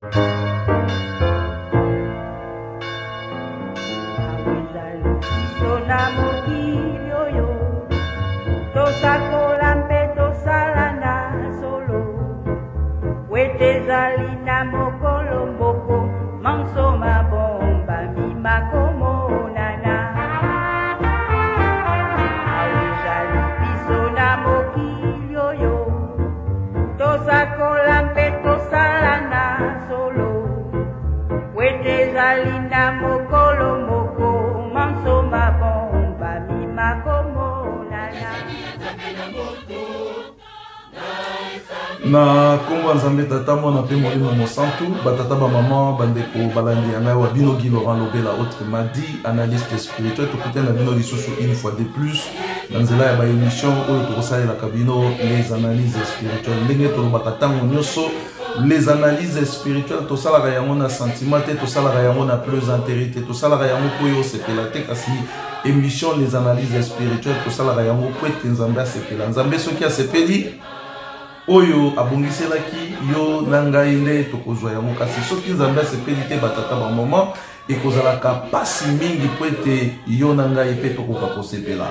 Tosakola mpe tosala na solo wete ezali na mokolo moko manso mabombami makomonana. Awa ezali biso na mokili oyo tosakola mpe tosala na solo wete ezali na mokolo moko manso mabombami makomonana. Na nkombo ya Nzambe Tata, Mwana mpe Molimo Mosantu, batata, bamama, bandeko balandi ya ngai wa bino Guy Laurent Lobela, autrement dit analyste spirituel. Tokutani na bino lisusu une fois de plus na nzela ya baémission oyo tokosalelaka bino les analyses spirituelles. Ndenge tolobaka ntango nyonso, les analyses spirituelles tosalaka yango na sentiment te, tosalaka yango na plaisanterie te, tosalaka yango mpo yo osepela te, kasi émission les analyses spirituelles tosalaka yango mpo ete Nzambe asepela. Nzambe soki asepeli, oyo abongiselaki yo na ngai nde tokozwa yango, kasi soki Nzambe asepeli te, batata, bamama, ekozalaka mpasi mingi mpo ete yo na ngai mpe tokoka kosepela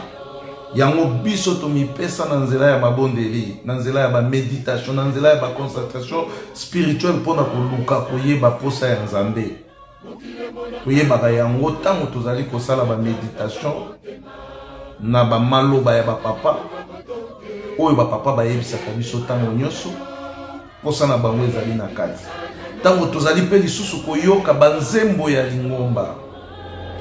yango. Biso tomipesa na nzela ya mabondeli, na nzela ya baméditation, na nzela ya baconcentration spirituelle mpona koluka koyeba posa ya Nzambe. Toyebaka yango ntango tozali kosala baméditation na bamaloba ya bapapa oyo bapapa bayebisaka biso ntango nyonso mposa na bango ezali na kati. Ntango tozali mpe lisusu koyoka banzembo ya lingomba,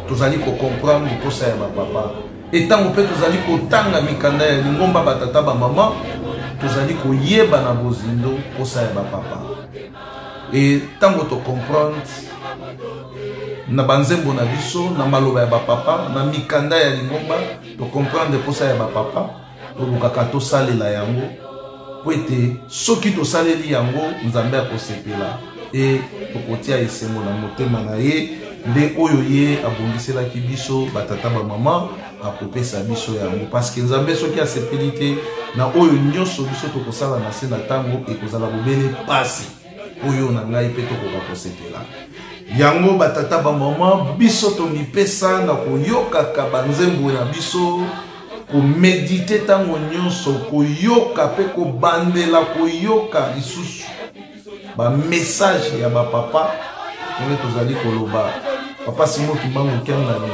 tozali kocomprendre mposa ya bapapa. E ntango mpe tozali kotanga mikanda ya lingomba, batata, bamama, tozali koyeba na bozindo mposa ya bapapa. E ntango tocomprendre na banzembo na biso, na maloba ya bapapa, na mikanda ya lingomba, tocomprendre mposa ya bapapa, tolukaka tosalela yango, po ete soki tosaleli yango, Nzambe akosepela e tokotia esengo na motema na ye. Nde oyo ye abongiselaki biso, batata, bamama, akopesa biso yango, parce que Nzambe soki asepeli te na oyo nyonso biso tokosala na se na ntango, ekozala bobele pasi oyo na ngai mpe tokoka kosepela yango. Batata, bamama, biso tomipesa na koyokaka banzembo na biso, koméditer ntango nyonso, koyoka mpe kobandela koyoka lisusu bamessage ya bapapa. Ndenge tozali koloba Papa Simon Kimbangu Kiangani,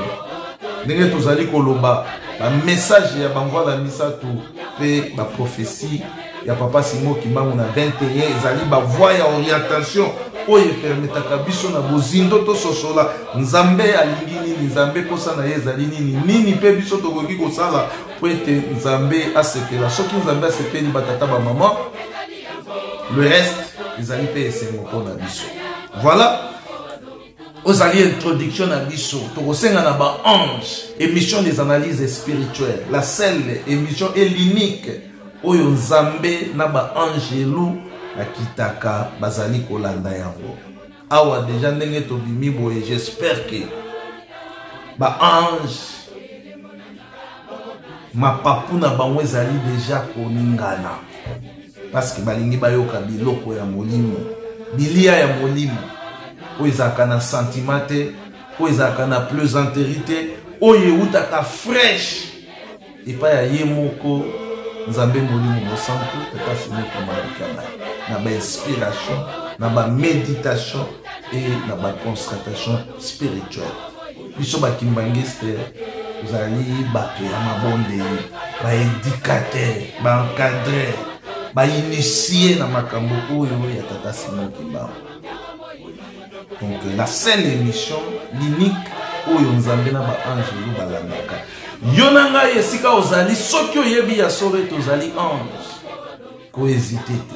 ndenge tozali koloba bamessage ya bamvwala misato mpe baprophétie ya Papa Simon Kimbangu na 21, ezali bavoie ya orientation oyo epermettaka biso na bozindo tososola Nzambe alingi nini, Nzambe mposa na ye ezali nini, nini mpe biso tokoki kosala po ete Nzambe asepela. Soki Nzambe asepeli, batata, bamama, le reste ezali mpe esengo mpona biso. Voilà, ozali introduction na biso. Tokosenga na baange émission des analyses spirituelles, la seule émission et l'unique oyo Nzambe na baangelu bakitaka, bazali kolanda yango. Awa déjà ndenge tobimi boye, j'espère que baange mapapu na bango ezali déjà koningana, parce que balingi bayoka biloko ya molimo, bilia ya molimo oyo ezalaka na sentiment te, oyo ezalaka na plaisanterie te, oyo eutaka fraîche epai ya ye moko Nzambe Molimo Mosantu, Tata Simon Kimbangu na bainspiration, na baméditation et na baconcentration spirituelle. Biso bakimbangiste tozali bato ya mabondeli, baéducateur, baencadreur, bainitié na makambo oyo ya Tata Simon Kimbangu. Donc la seule émission, l'unique oyo Nzambe na baangelu balandaka. Yo na ngai, esika ozali, soki oyebi ya solo ete ozali ange, kohésiter te,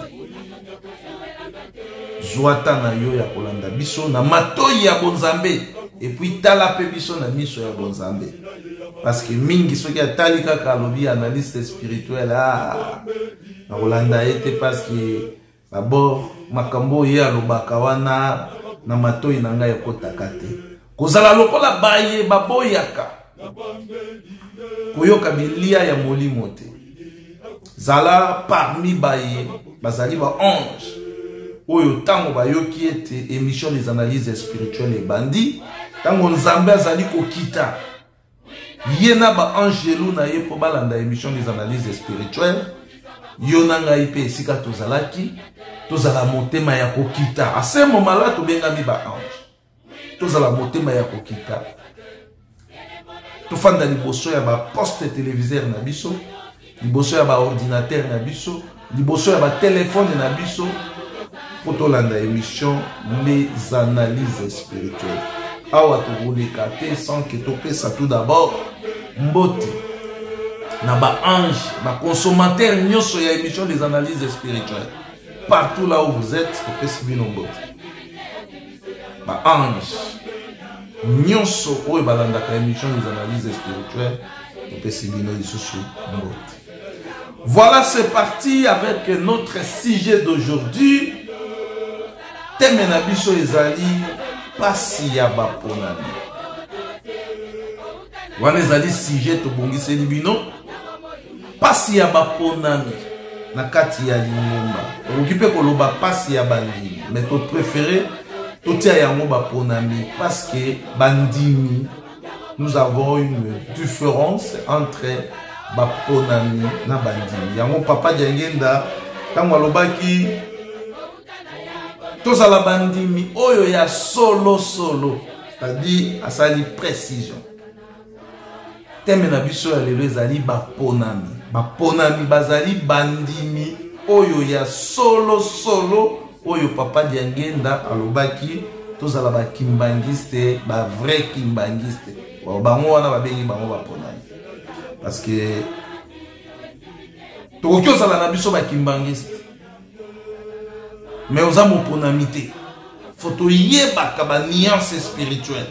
zwa ta na yo ya kolanda biso na matoi ya bonzambe, et puis tala mpe biso na miso ya bonzambe, parce que mingi soki atali kaka, alobi analyste spirituel, ah, nakolanda ye te, parce que d'abord makambo oyo ye alobaka wana na matoi na ngai ekotaka te. Kozala lokola baye baboyaka koyoka bilia ya molimo te. Zala parmi baye bazali baange. oyo ntango bayoki ete émission des analyses spirituelles ebandi, ntango Nzambe azali kokita ye na baangelu na ye mpo balanda émission des analyses spirituelles, yo na ngai mpe esika tozalaki tozala motema ya kokita. À ce moment-là tobengami baange, tozala motema ya kokita, tofanda liboso ya baposte téléviseur na biso, liboso ya baordinateur na biso, liboso ya batelefone na biso mpo tolanda émission les analyses spirituelles. Awa tokoleka te sans que topesa tout d'abord mbote na baange, baconsommateur nyonso ya émission des analyses spirituelles partout là où vous êtes. Topesi bino mbote, baange nyonso oyo balandaka émission des analyses spirituelles, topesi bino lisusu mbote. Voilà, c'est parti avec notre sujet d'aujourd'hui. Thème na biso ezali pasi ya baponami. Wana ezali sujet tobongiseli bino, pasi ya baponami na kati ya lingomba. Tokoki mpe koloba pasi ya bandimi, mais topréféré totia yango baponami parce que bandimi, nous avons une différence entre baponami na bandimi. Yango papa Diangenda ntango alobaki tozala bandimi oyo ya solo solo, c'est-à-dire asali précision. Thème na biso ya lelo ezali baponami. Baponami bazali bandimi oyo ya solo solo, oyo papa Diangenda alobaki tozala bakimbangiste, ba vrai kimbangiste. Bango wana babengi bango baponami parce que tokoki ozala na biso bakimbangiste mais oza moponami te. Fo toyebaka ba nuance spirituelle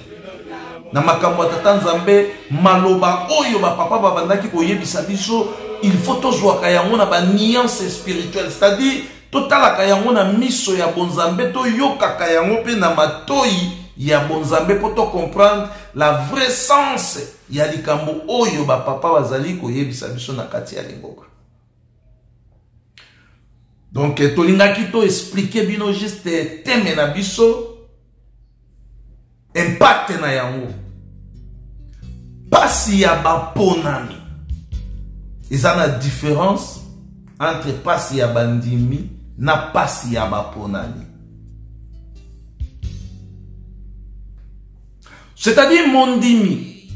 na makambo ya tata Nzambe. Maloba oyo bapapa babandaki koyebisa biso, il faut tozwaka yango na ba nuance spirituelle, c'est-à-dire totalaka yango na miso ya bonzambe, toyokaka yango mpe na matoi ya bonzambe mpo tocomprendre la vraie sens ya likambo oyo bapapa bazali koyebisa biso na kati ya lingomba. Donc tolingaki to expliquer bino juste thème na biso, impact na yango. Pasi ya baponami eza na différence entre pasi ya bandimi na pasi ya baponami. C'est-à-dire mondimi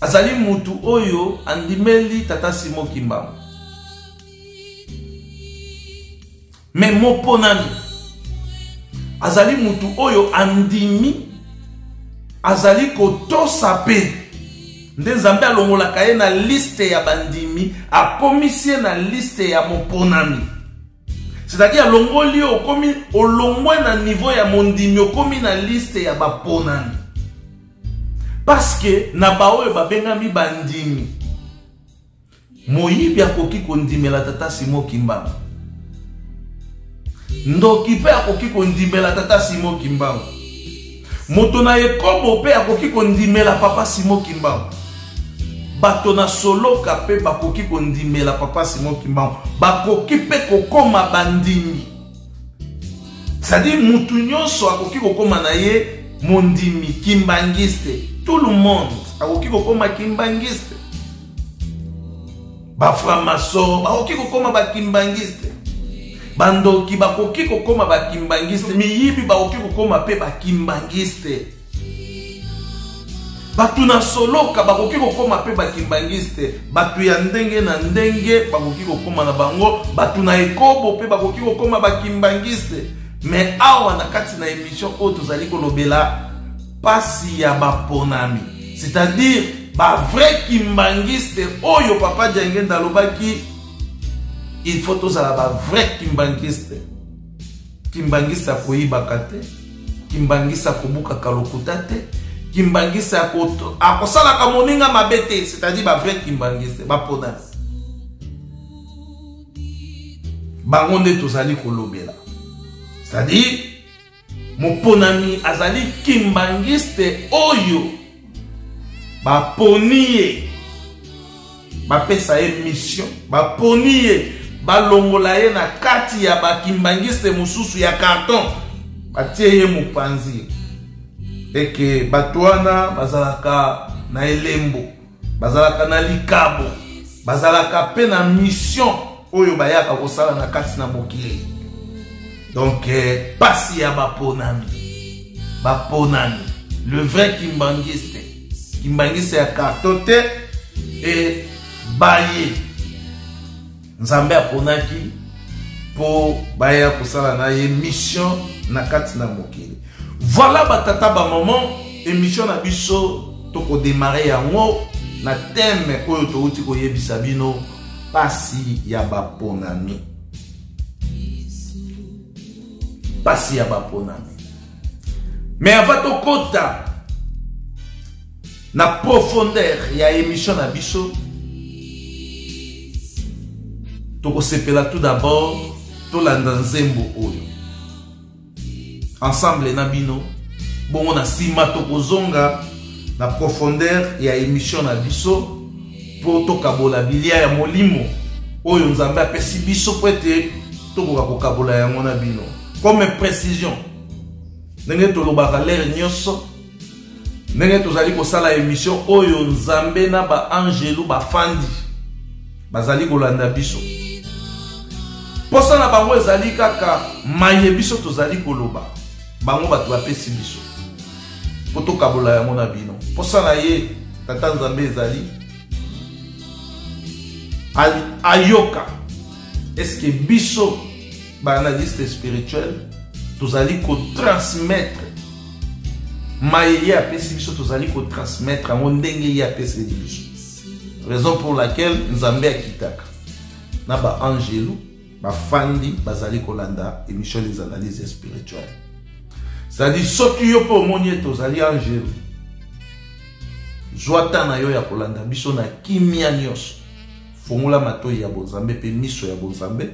azali mutu oyo andimeli tata Simo Kimbangu, mais moponami azali mutu oyo andimi, azali kotosa mpe nde Nzambe alongolaka ye na liste ya bandimi, akomisi ye na liste ya moponami. C'est-à-dire alongoli yo, okomi olongwe na niveau ya mondimi, okomi na liste ya baponami. Parce que na baoyo babengami bandimi, moyibi akoki kondimela tata Simo Kimbangu, ndoki mpe akoki kondimela tata Simo Kimbangu, moto na ekobo mpe akoki kondimela papa Simo Kimbangu, bato na soloka mpe bakoki kondimela papa Simo Kimbangu, bakoki mpe kokoma bandimi. C'est-à-dire mutu nyonso akoki kokoma na ye mondimi kimbangiste. Tout le monde akoki kokoma kimbangiste. Ba franc-maçon bakoki kokoma ba kimbangiste, bandoki bakoki kokoma ba kimbangiste, miyibi bakoki kokoma pe ba kimbangiste, bato na soloka bakoki kokoma pe ba kimbangiste, bato ya ndenge na ndenge bakoki kokoma na bango, bato na ekobo pe bakoki kokoma ba kimbangiste. Mais awa na kati na émission oyo tozali kolobela pasi ya baponami, c'est-à-dire ba vrai kimbangiste oyo papa Diangenda alobaki il faut tozala ba vrai kimbangiste. Kimbangiste akoyibaka te, kimbangiste akobukaka lokuta te, kimbangiste akosalaka moninga mabe te, c'est-à-dire ba vrai kimbangiste baponami. Bango nde tozali kolobela. C'est-à-dire moponami azali kimbangiste oyo baponi ye, bapesa ye mission, baponi ye, Balongola ye na kati ya ba kimbanguiste mosusu ya carton, batie ye mopanzi. Eke bato wana bazalaka na elembo, bazalaka na likabo, bazalaka pe na mission oyo bayaka kosala na kati na mokili. Donc pasi ya baponami, baponami, le vrai kimbanguiste, kimbanguiste ya carton te, e baye Nzambe aponaki po baya kosala na ye mission na kati na mokili. Voilà batata ba maman, émission na biso toko démarrer yango na thème oyo touti koyebisa bino, pasi ya baponami. Pasi ya baponami. Mais avant tokota na profondeur ya émission na biso, tokosepela tout d'abord tolanda nzembo oyo ensemble na bino, bongo na nsima tokozonga na profondeur ya émission na biso po tokabola bilia ya molimo oyo Nzambe apesi biso po ete tokoka kokabola yango na bino. Comme précision, ndenge tolobaka l'heure nyonso, ndenge tozali kosala émission oyo, Nzambe na ba angelu bafandi bazali kolanda biso. Posa na bango ezali kaka maye biso tozali koloba, bango bato bapesi biso po tokabola yango na bino. Posa na ye Tata Nzambe ezali ayoka est-ce que biso ba analyste spirituel tozali kotransmettre maye ye apesi biso, tozali kotransmettre yango ndenge ye apeseli biso. Raison pour laquelle Nzambe akitaka na ba angelu bafandi bazali kolanda émission des analyses spirituelles. C'est-à-dire soki yo mpe omoni ete ozali angelu, zwa temps na yo ya kolanda biso na kimia nyonso, fongola matoyi ya bonzambe mpe miso ya bonzambe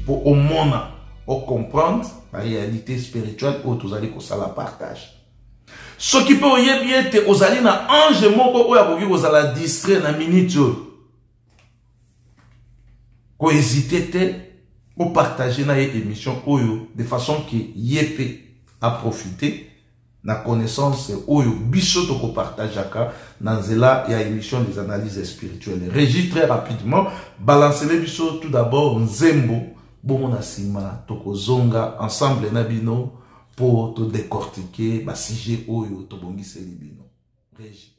mpo omona, ocomprendre ba réalité spirituelle oyo tozali kosala partage. Soki mpe oyebi ete ozali na ange moko oyo akoki kozala distrait na minute oyo, kohésite te opartage na ye émission oyo de façon ke ye mpe aprofite na connaissance oyo biso tokopartageaka na nzela ya émission des analyses spirituelles. Régie, très rapidement, balancez biso tout d'abord nzembo, bongo na nsima tokozonga ensemble na bino po todécortiquer ba sujet oyo tobongiseli bino. Régie.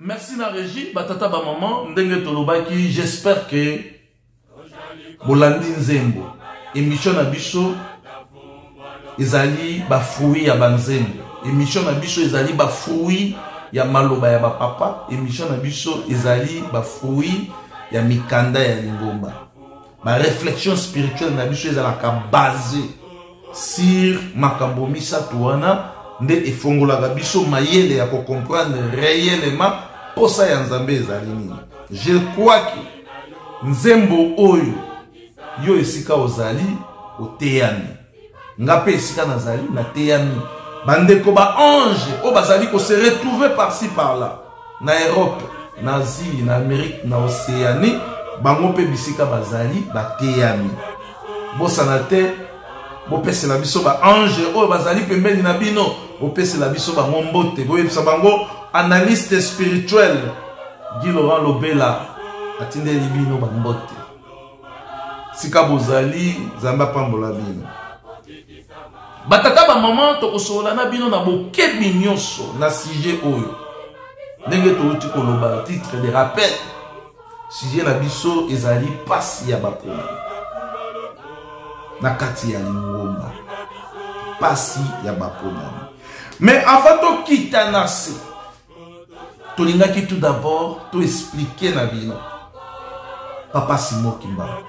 Merci na régie, batata ba maman, ndenge tolobaki, j'espère que bolandi nzembo. Émission na biso ezali ba fruits ya ba nzembo. Émission na biso ezali ba fruits ya maloba ya ba papa. Émission na biso ezali ba fruits ya mikanda ya lingomba. Ba réflexion spirituelle na biso ezalaka basée sur makambo misato wana nde efongolaka biso mayele ya kocomprendre réellement posa ya Nzambe ezali nini. Je crois que nzembo oyo yo esika ozali oteyami, nga mpe esika nazali nateyami, bandeko ba ange oyo bazali ko se retrouver par-ci par-là na Europe, na Asie, na Amérique, na Océanie, bango mpe bisika bazali bateyami. Bosana te, bopesela biso ba ange oyo bazali pembeni na bino, bopesela biso bango mbote, boyebisa bango analyste spirituel Guy Laurent Lobela atindeli bino ba mbote. Sika bozali, Nzambe apambola bino. Batata ba mama, tokosolola na bino na bokebi nyonso na sujet oyo. Ndenge touti koloba titre de rappel, sujet na biso ezali pasi ya baponami na kati ya lingomba, pasi ya baponami. Mais avant tokita na se, tolingaki tout d'abord to expliquer na bino Papa Simon Kimbangu,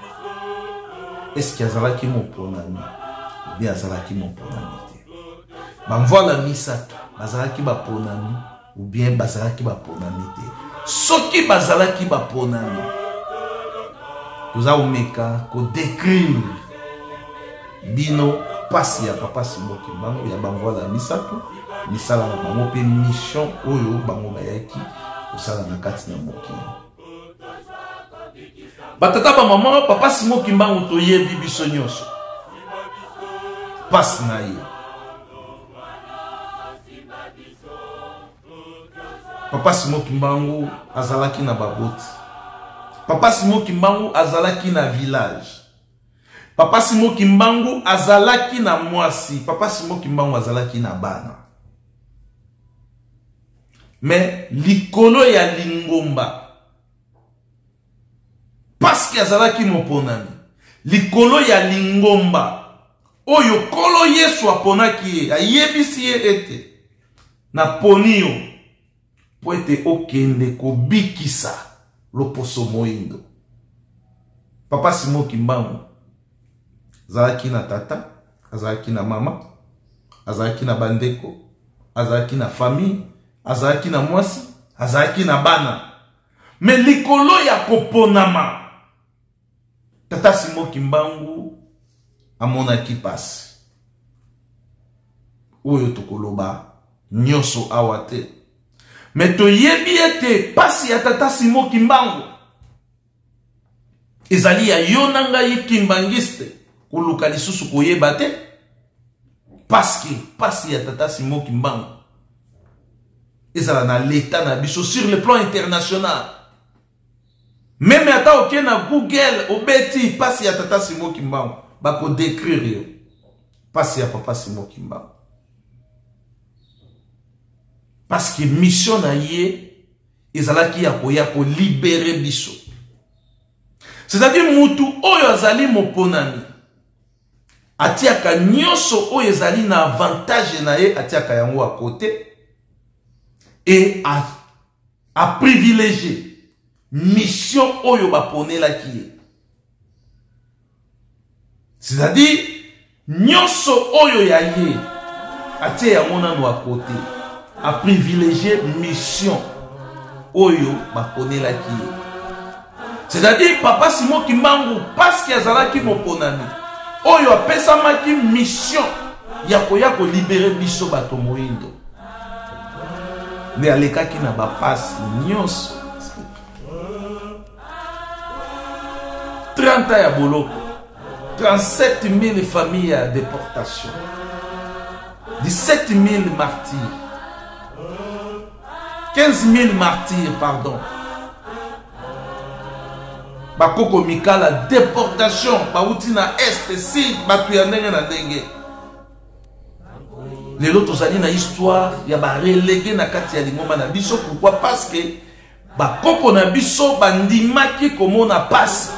est-ce qu'il azalaki moponami ou bien azalaki moponami te? Bamvwala misato bazalaki baponami ou bien bazalaki baponami te? Soki bazalaki baponami, toza komeka kodécrire bino pasi ya Papa Simon Kimbangu, ya bamvwala misato, misala na bango mpe mission oyo bango bayaki kosala na kati na mokili. Batata ba mama, Papa Simon Kimbangu toyebi biso nyonso pasi na ye. Papa Simon Kimbangu azalaki na baboti. Papa Simon Kimbangu azalaki na village. Papa Simon Kimbangu azalaki na mwasi. Papa Simon Kimbangu azalaki na bana. Mais likolo ya lingomba, parce que azalaki moponami, likolo ya lingomba oyo Nkolo Yesu aponaki ye, ayebisi ye ete naponi yo po ete okende kobikisa loposo moindo. Papa Simon Kimbangu azalaki na tata, azalaki na mama, azalaki na bandeko, azalaki na famille, azalaki na mwasi, azalaki na bana. Mais likolo ya koponama, Tata Simon Kimbangu amonaki pasi oyo tokoloba nyonso awa te. Mais toyebi ete pasi ya Tata Simon Kimbangu ezali ya yo na ngai kimbangiste koluka lisusu koyeba te, parce que pasi ya Tata Simon Kimbangu ezala na l'état na biso sur le plan international. Meme ata oke na Google obeti pasi ya Tata Simon Kimbangu, bako décrire yo pasi ya Papa Simon Kimbangu, parce que mission na ye ezalaki ya koya kolibere biso. C'est-à-dire mutu oyo azali moponami atiaka nyonso oyo ezali na avantage na ye, atiaka yango à côté et a privilégié mission oyo baponelaki ye. C'est-à-dire nyonso oyo ya ye atie yango nano à côté, a privilégié mission oyo baponelaki ye. C'est-à-dire Papa Simon Kimbangu, parce que azalaki moponami oyo apesamaki mission ya koya kolibere biso bato moindo, nde alekaki na bapasi nyonso. 30 ans ya boloko, 37 000 familles ya déportation, 17 000 martyrs, 15 000 martyrs, pardon. Bakoko mikala déportation, bauti na est, si bato ya ndenge na ndenge. Lelo tozali na histoire ya barelege na kati ya lingomba na biso. Pourquoi? Parce que bakoko na biso bandimaki komona pasi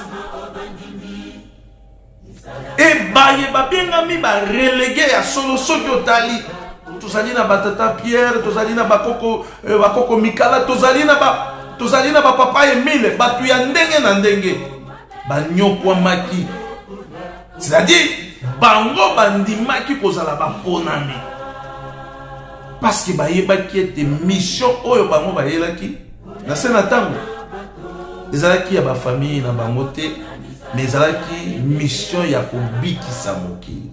e baye babengami barelege ya solo. Soki otali, tozali na batata Pierre, tozali na bakoko, bakoko Mikala, tozali na bapapa Emile, bato ya ndenge na ndenge banyokwamaki, c'est-à-dire bango bandimaki kozala baponami parce que bayebaki ete mission oyo bango bayelaki na se na ntango ezalaki ya bafamille na bango te, mais ezalaki mission ya kobikisa mokili.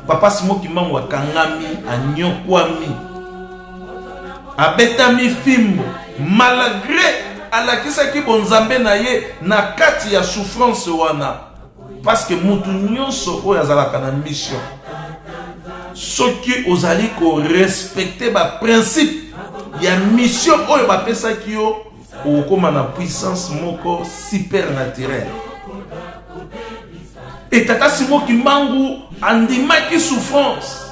Papa Simon Kimbangu akangami, anyokwami, abetami fimbo, malgré alakisaki bonzambe na ye na kati ya souffrance wana, parce que mutu nyonso oyo azalaka na mission, soki ozali korespecte baprincipe ya mission oyo bapesaki yo, okokóma na puissance moko supernaturelle. E tata Simon Kimbangu andimaki souffrance,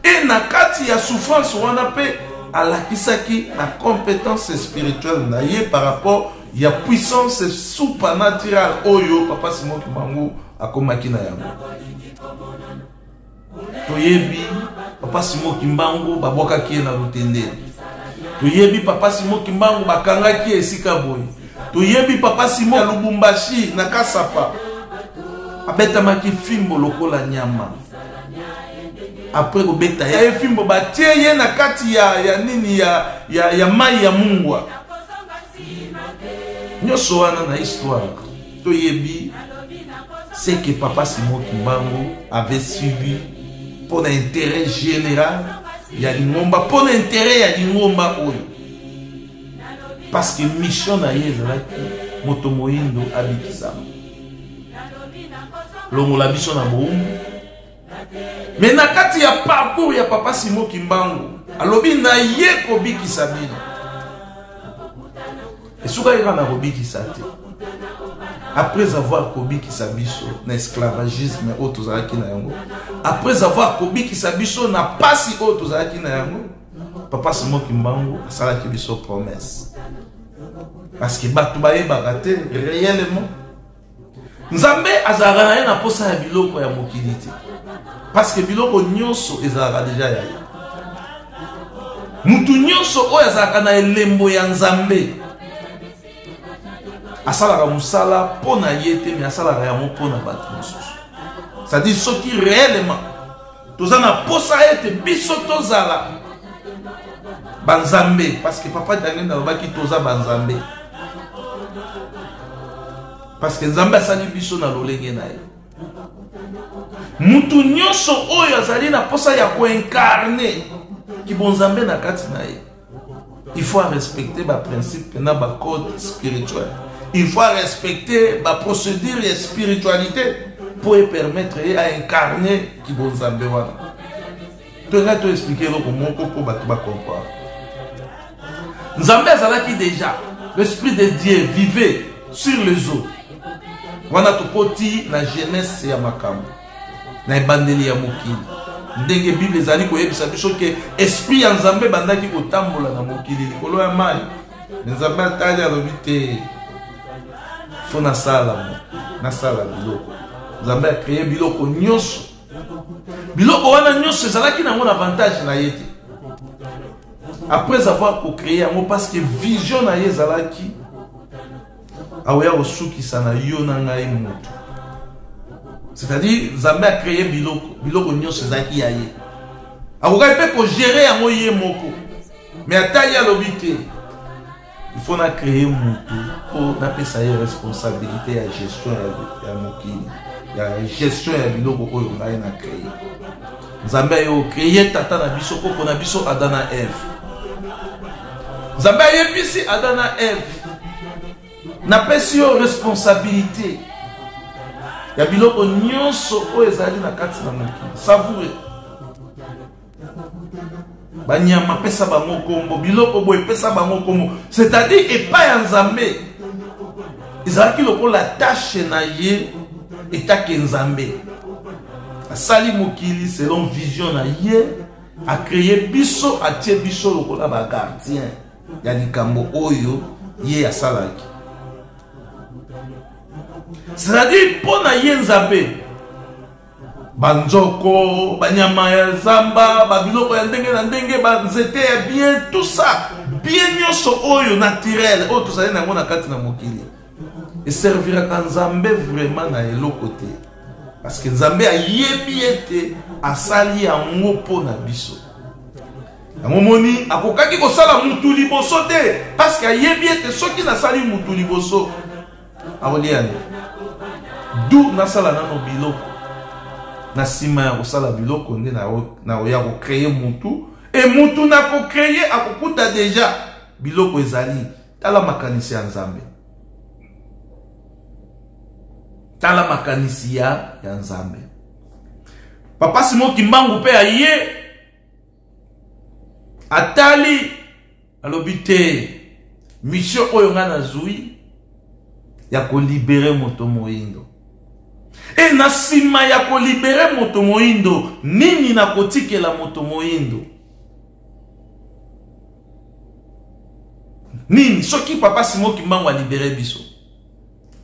e na kati ya souffrance wana mpe alakisaki na compétence spirituelle na ye par rapport ya puissance supernaturelle oyo papa Simon Kimbangu akomaki na yango. Toyebi papa Simon Kimbangu babwakaki ye na Lutendele, toyebi papa Simon Kimbangu bakangaki ye esika boye, toyebi papa Simon ya Lubumbashi na Kasapa abetamaki fimbo lokola nyama. Après kobeta ye fimbo, batie ye na kati ya nini ya mai ya mungwa. Nyonso wana na histoire toyebi ce que papa Simon Kimbangu avait subi mpo na intérêt général ya lingomba, mpo na intérêt ya lingomba oyo, parce que mission na ye ezalaki moto moyindo abikisama, longola biso na bowumbu. Mais na kati ya parcours ya papa Simon Kimbangu, alobi na ye kobikisa bino, esukaki kaka na kobikisa te. Après avoir kobikisa biso na esclavagisme oyo tozalaki na yango, après avoir kobikisa biso na pasi oyo tozalaki na yango, papa Simon Kimbangu asalaki biso promesse, parce que bato bayebaka te réellement Nzambe azalaka na ye na posa ya biloko ya mokili te, parce que biloko nyonso ezalaka deja ya ye. Mutu nyonso oyo azalaka na elembo ya Nzambe asalaka mosala mpo na ye te, mais asalaka yango mpo na bato mosusu. C'est-à-dire, soki réellement toza na posa ete biso tozala banzambe, parce que papa Daniel alobaki toza banzambe parce que Nzambe asali biso na lolenge na ye, mutu nyonso oyo azali na posa ya koincarne kibonzambe na kati na ye, il faut respecter baprincipe na bacode spirituel, il faut respecter baprocédure ya spiritualité mpo epermettre ye aincarne kibonzambe wana. To ngai to expliquer eloko moko mpo bato bacomprendre. Nzambe azalaki déjà, l'esprit de Dieu vivait sur les eaux. Wana tokoti na jeunesse ya makambo na ebandeli ya mokili, ndenge Bible ezali koyebisa biso ke esprit ya Nzambe ebandaki kotambola na mokili likolo ya mai. Me Nzambe atali, alobi te, fo nasala, nasala biloko. Nzambe acréer biloko nyonso. Biloko wana nyonso ezalaki nango na avantage na ye te après avoir kocréer yango, parce que vision na ye ezalaki aoya kosukisa na yo na ngai motu. C'est-à-dire, Nzambe acréer biloko, biloko nyonso ezalaki ya ye, akokaki mpe kogérer yango ye moko, mais ata ye alobi te, il faut na créer motu mpo napesa ye responsabilité ya gestion ya mokili, ya gestion ya biloko oyo ngai na créer. Nzambe aye ocréer tata na biso, koko na biso Adam na Eve. Nzambe ayebisi Adam na Eve: napesi yo responsabilité ya biloko nyonso oyo ezali na kati na mokili, savoure banyama, pesa bango nkombo, biloko boye, pesa bango nkombo. C'est-à-dire, epai ya Nzambe ezalaki lokola tâche na ye etake Nzambe. Asali mokili selon vision na ye, a créer biso, atie biso lokola ba gardien ya likambo oyo ye asalaki. C'est-à-dire mpo na ye Nzambe banzoko, banyama ya zamba, babiloko ya ndenge na ndenge, banzete ya bien, tout ça bien nyonso oyo naturel oyo tozali na yango na kati na mokili eserviraka Nzambe vraiment na eloko te, parce que Nzambe ayebi ete asali yango mpo na biso. Yango moni akokaki kosala mutu liboso te, parce que ayebi ete soki nasali mutu liboso akolia nde du nasala nano biloko, na nsima ya kosala biloko nde nakoya kocreye mutu, e mutu nakocreye akokuta deja biloko ezali. Tala makanisi ya Nzambe, tala makanisi ya Nzambe. Papa Simon Kimbangu mpe aye atali, alobi te mission oyo ngai nazwi ya kolibere moto moyindo, e na nsima ya kolibere moto moyindo nini nakotikela moto moyindo? Nini soki Papa Simon Kimbangu alibere biso,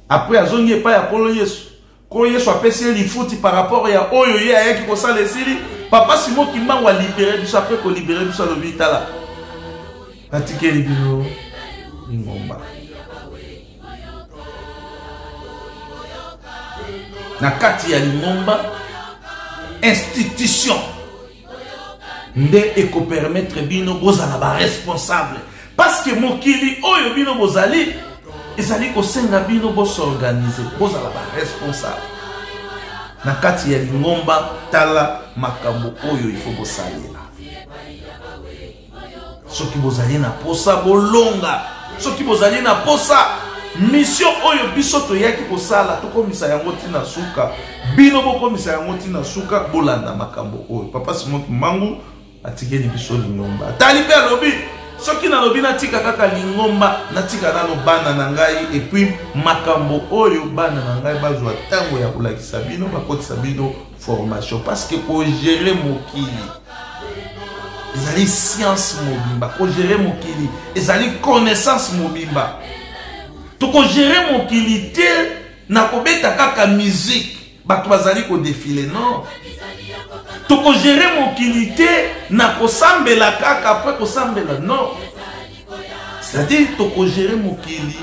après azongi epai ya Nkolo Yesu, Nkolo Yesu apesi ye lifuti par rapport ya oyo ye ayaki kosala esili. Papa Simon Kimbangu alibere biso, après kolibere biso alobi tala natikeli bino lingomba. Na kati ya lingomba institution nde ekopermettre bino bozala ba responsable, parce que mokili oyo bino bozali ezali kosenga bino bosorganize, bozala ba responsable na kati ya lingomba. Tala makambo oyo il faut bosalela soki bozali na posa bolonga, soki bozali na posa mission oyo biso toyaki kosala tokomisa yango ntina suka, bino bokomisa yango ntina suka, bolanda makambo oyo Papa Simon Kimbangu atikeli biso lingomba. Atali mpe alobi soki nalobi natika kaka lingomba, natika nano bana na ngai, et puis makambo oyo bana na ngai bazwa ntango ya kolakisa bino, bakotisa bino formation, parce que kogere mokili ezali science mobimba, kogere mokili ezali connaissance mobimba. Tokogere mokili te na kobeta kaka musique bato bazali kodefile, non. Tokogere mokili te na kosambela kaka apres kosambela, non. C'est-à-dire tokogere mokili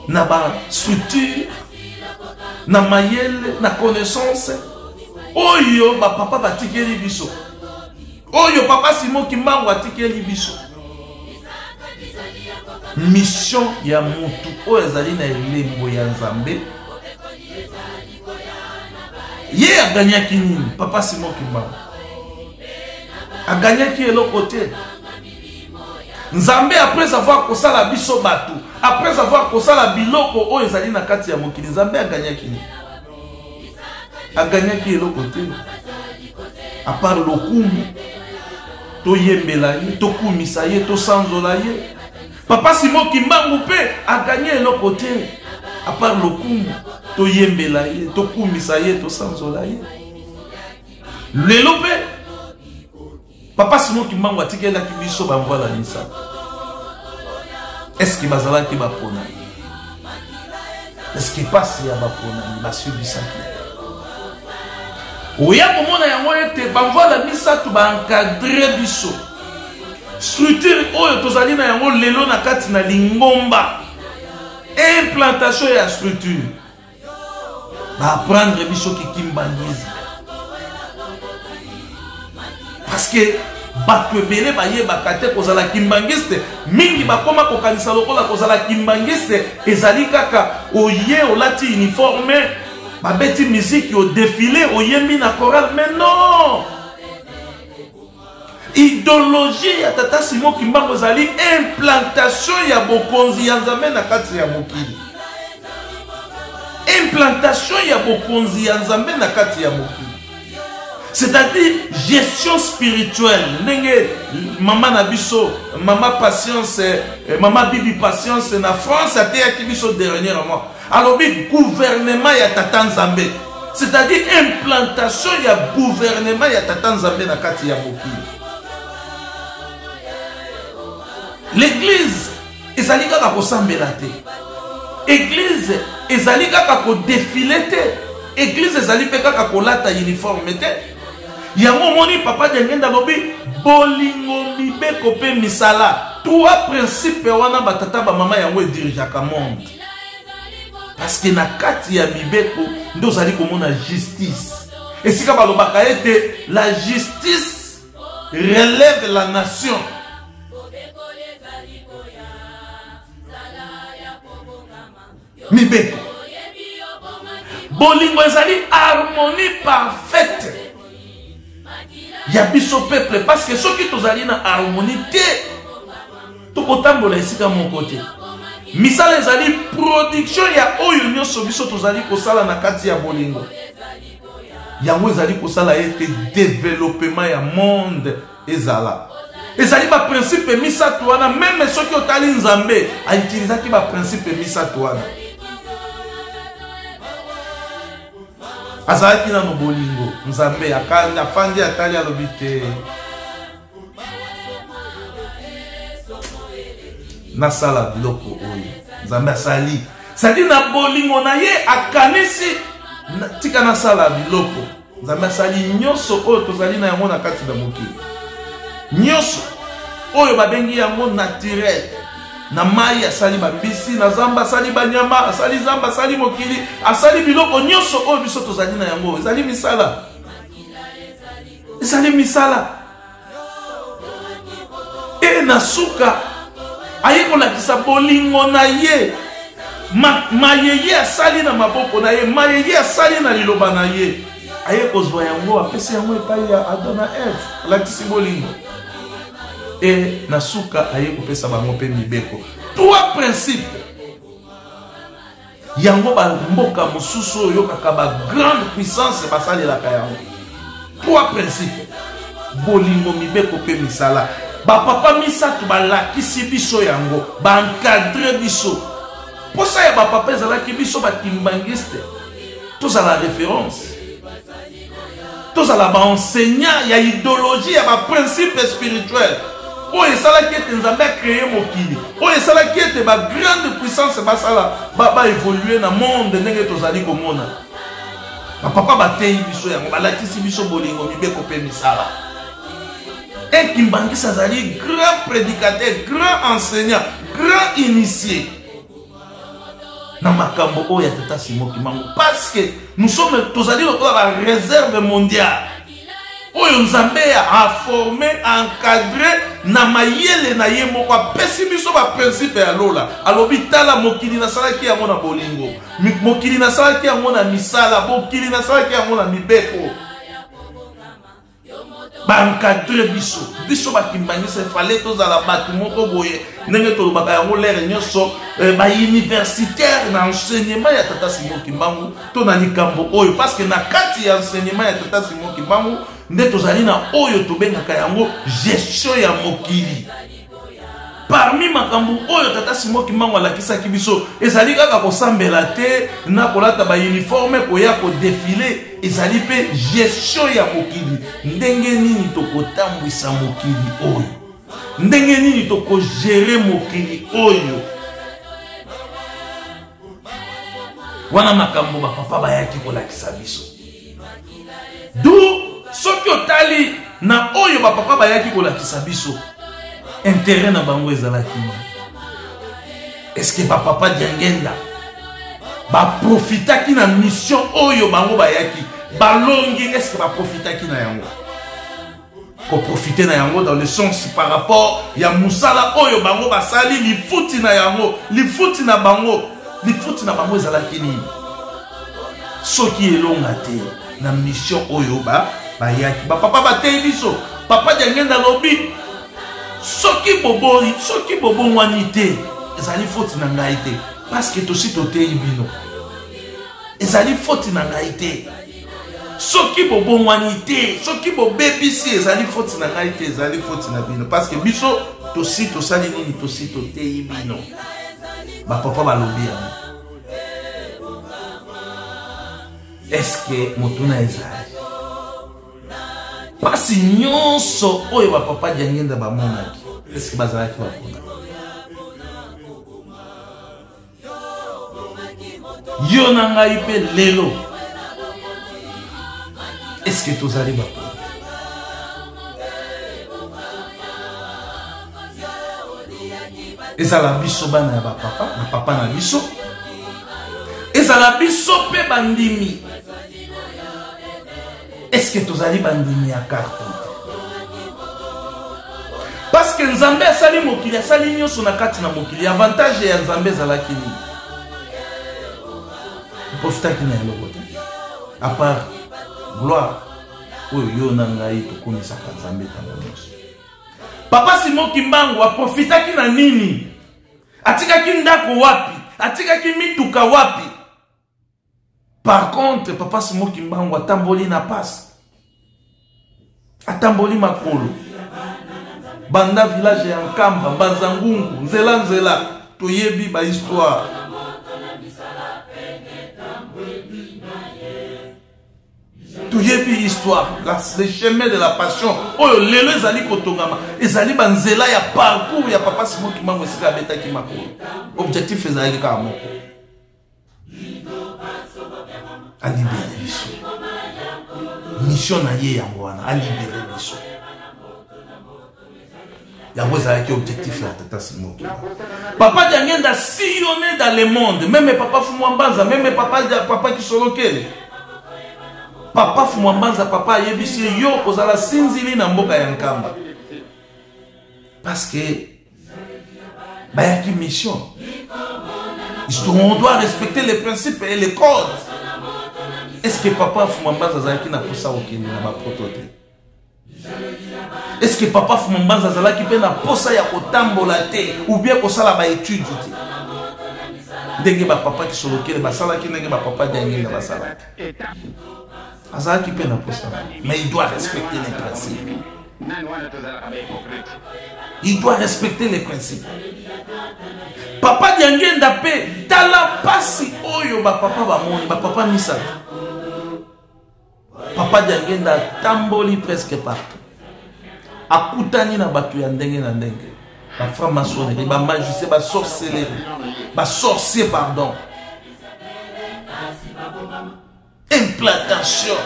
na ba structure, na mayele, na connaissance oyo bapapa batikeli biso, oyo Papa Simon Kimbangu atikeli biso. Mission ya mutu oyo azali na elembo ya Nzambe, ye aganyaki nini? Papa Simon Kimbangu aganyaki eloko te. Nzambe après avoir kosala biso bato, après avoir kosala biloko oyo ezali na kati ya mokili, Nzambe aganyaki nini? Aganyaki eloko te à part lokumu, toyembela ye, tokumisa ye, tosanzola ye. Papa Simon Kimbangu mpe aganye eloko te à part lokumu, toyembela ye, tokumisa ye, tosanzola ye. Lelo mpe Papa Simon Kimbangu atikelaki biso bamvwala misato. Est-ce que bazalaki baponami? Est-ce que pasi ya baponami basubisaki? Oya komona yango ete bamvwala misato baencadre biso. Structure oyo tozali na yango lelo na kati na lingomba, implantation ya structure, baapprendre biso kikimbangisme, parce que bato ebele bayebaka te kozala kimbangiste. Mingi bakoma kokanisa lokola kozala kimbangiste ezali kaka oye olati uniforme, babeti miziki, odefile, oyembi na chorale. Mais non, idéologie ya Tata Simon Kimbangu ezali implantation ya bokonzi ya Nzambe na kati ya mokili. Implantation ya bokonzi ya Nzambe na kati ya mokili, c'est-à-dire gestion spirituelle. Ndenge mama na biso, mama Patience, mama Bibi Patience na France ateyaki biso dernièrement, alobi gouvernement ya Tata Nzambe. C'est-à-dire implantation ya gouvernement ya Tata Nzambe na kati ya mokili. L'église ezali kaka kosambela te. Église ezali kaka kodefile te. Église ezali mpe kaka kolata uniforme te. Yango omoni papa Diangenda alobi bolingo, mibeko mpe misala. Trois principes wana batata bamama yango edirigeaka monde. Parce que na kati ya mibeko nde ozali komona justice. Esika balobaka ete la justice relève la nation. Mibeko. Bolingo ezali harmonie parfaite ya biso peuple, parce que soki tozali na harmonie te, tokotambola esika moko te. Misala ezali production ya oyo nyonso biso tozali kosala na kati ya bolingo. Yango ezali kosala ete développement ya monde ezala. Ezali ba principe misato wana, meme soki otali Nzambe a utilisaki ba principe misato wana. Azalaki nano bolingo, Nzambe akandi, afandi, atali, alobi te, nasala biloko oyo. Nzambe asali, c'est-à-dire na bolingo na ye akanisi tika nasala biloko. Nzambe asali nyonso oyo tozali na yango na kati na mokili, nyonso oyo babengi yango naturel. Na mai asali bambisi, na zamba asali banyama, asali zamba, asali mokili, asali biloko nyonso oyo biso tozali na yango. Ezali misala, ezali misala. E na suka aye kolakisa bolingo na ye, maye ye asali na maboko na ye, maye ye asali na liloba na ye, aye kozwa yango, apesi yango epai ya Adam na Eve, alakisi bolingo. E na suka aye kopesa bango mpe mibeko, trois principes. Yango ba mboka mosusu oyo oyokaka ba grande puissance basalelaka yango. Trois principes: bolingo, mibeko mpe misala. Bapapa misato balakisi biso yango, baencadre biso. Posa ya bapapa ezalaki biso bakimbangiste tozala référence, tozala baenseignant ya idéologie ya baprincipe spirituel oyo esalaki ete Nzambe acreye mokili, oyo esalaki ete ba grande puissance basala baévolue na monde ndenge tozali komona. Bapapa bateyi biso yango, balakisi biso bolingo, mibeko mpe misala. Un kimbangiste azali grand prédicateur, grand enseignant, grand initié na makambo oyo ya Tata Simon Kimbangu, parce que nous sommes, tozali lokola ba réserve mondiale oyo Nzambe a formé, encadré na mayele na ye moko, apesi biso ba principe ya lola. Alobi tala mokili nasalaki yango na bolingo, mokili nasalaki yango na misala, mokili nasalaki yango na mibeko. Baencadre biso, biso bakimbangisa, efale tozala bato moko boye ndenge tolobaka yango lere nyonso, bauniversitaire na enseignement ya Tata Simon Kimbangu to na likambo oyo, parce que na kati ya enseignement ya Tata Simon Kimbangu nde tozali na oyo tobengaka yango gestion ya mokili. Parmi makambo oyo Tata Simon Kimbangu alakisaki biso, ezali kaka kosambela te na kolata ba uniforme koya kodefile, ezali mpe gestion ya mokili. Ndenge nini tokotambwisa mokili oyo, ndenge nini tokogere mokili oyo. Wana makambo bapapa bayaki kolakisa biso. Du soki otali na oyo bapapa bayaki kolakisa biso, intérêt na bango ezalaki nini? Est-ce que bapapa Diangenda baprofitaki na mission oyo bango bayaki balongi? Est-ce que baprofitaki na yango? Koprofite na yango dans le sens par rapport ya mosala oyo bango basali, lifuti na yango, lifuti na bango, lifuti na bango ezalaki nini? Soki elonga te na mission oyo bayaki, bapapa bateyi biso. Papa Diangenda alobi soki bobori, soki bobongwani te, ezali faute na ngai te, parce que tosi toteyi bino, ezali faute na ngai te. Soki bobongwani te, soki bobebisi, ezali faute na ngai te, ezali faute na bino, parce que biso tosi tosali nini, tosi toteyi bino. Bapapa balobi yango. Eske motuna ezali mpasi nyonso oyo bapapa Diangenda bamonaki, eske bazalaki bapona? Yo na ngai mpe lelo, eske tozali bapona? Ezala biso bana ya bapapa, bapapa na biso, ezala biso mpe bandimi, eske tozali bandimi ya carton te? Parce que Nzambe asali mokili, asali nyonso na kati na mokili. Avantage ya Nzambe ezalaki nini? Profitaki na eloko te à part gloire oyo yo na ngai tokomisaka Nzambe ntango nyonso. Papa Simon Kimbangu aprofitaki na nini? Atikaki ndako wapi? Atikaki mituka wapi? Par contre, papa Simon Kimbangu atamboli na pasi, atamboli makolo banda village ya Nkamba, Mbanza Ngungu, nzela nzela, toyebi ba histoire. Toyebi histoire, le chemin de la passion oyo lelo ezali kotongama, ezali banzela ya parcours ya papa Simon Kimbangu esika abetaki makolo. Objectif ezalaki kaka moko: alibere biso. Mission na ye yango wana, alibere biso. Yango ezalaki objectif ya tata Simon Kimbangu. Papa Diangenda sillonné dans le monde, même papa Fumwa Mbanza, même papa Kisolokele. Papa Fumwa Mbanza, papa ayebisi yo kozala sinzili na mboka ya Nkamba, parce que bayaki mission. On doit respecter les principes et les codes. Est-ce que papa Fumwa Mbanza azalaki na posa kokende na bapoto te? Est-ce que papa Fumwa Mbanza azalaki mpe na posa ya kotambola te ou bien kosala baétude te, ndenge bapapa Kisolokele basalaki, ndenge bapapa Diangenda basalaki? Azalaki mpe na posa, mais il doit respecter les principes. Il doit respecter les principes. Papa Diangenda mpe, tala pasi oyo bapapa bamoni, bapapa misato. Papa Diangenda atamboli presque partout, akutani na bato ya ndenge na ndenge, bafranc-maçonnerie, bamagicien, basorcellerie, basorcier, pardon, implantation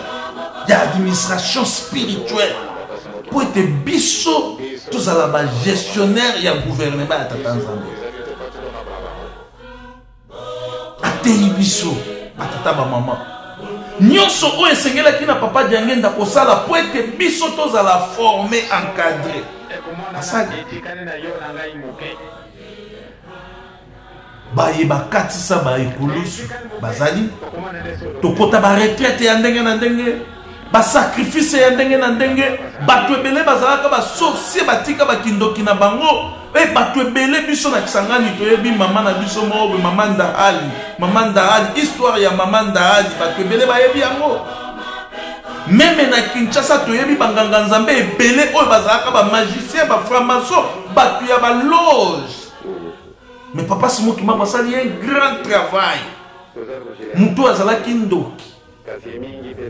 ya administration spirituelle, mpo ete biso tozala bagestionnaire ya gouvernement ya tata Nzambe. Ateyi biso, batata, bamama, nyonso oyo esengelaki na papa Diangenda kosala mpo ete biso tozala formé, encadré, asali. Baye bakatisa baekulusu bazali, tokota baretraite ya ndenge na ndenge, basacrifice ya ndenge na ndenge. Bato ebele bazalaka basorcier, batika bakindoki na bango. E bato ebele, biso na Kisangani toyebi mama na biso moko boye, mama Ndahali. Mama Ndahali, histoire ya mama Ndahali, bato ebele bayebi yango. Même na Kinshasa toyebi banganga Nzambe ebele oyo bazalaka bamagicien, bafranc-maçon, bato ya baloge. Mais papa Simon Kimbangu asali un grand travail. Moto azalaki ndoki,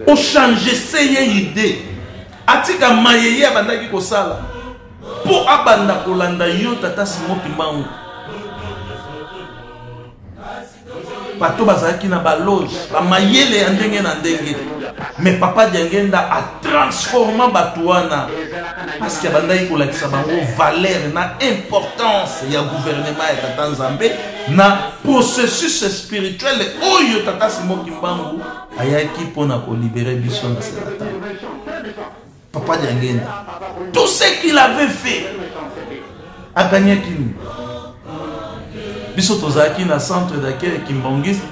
ochange se ye idée, atika mayeye abandaki kosala mpo abanda kolanda yo tata Simon Kimbangu. Bato bazalaki na baloge, bamayele ya ndenge na ndenge, mais papa Diangenda atransforma bato wana, parce que abandaki kolakisa bango valeur na importance ya gouvernement ya tata Nzambe na processus spirituel oyo tata Simon Kimbangu ayaki mpona kolibere biso na selata. Papa Diangenda, tout ce qu'il avait fait, agagnaki nini? Biso tozalaki na centre d'accueil kimbangiste,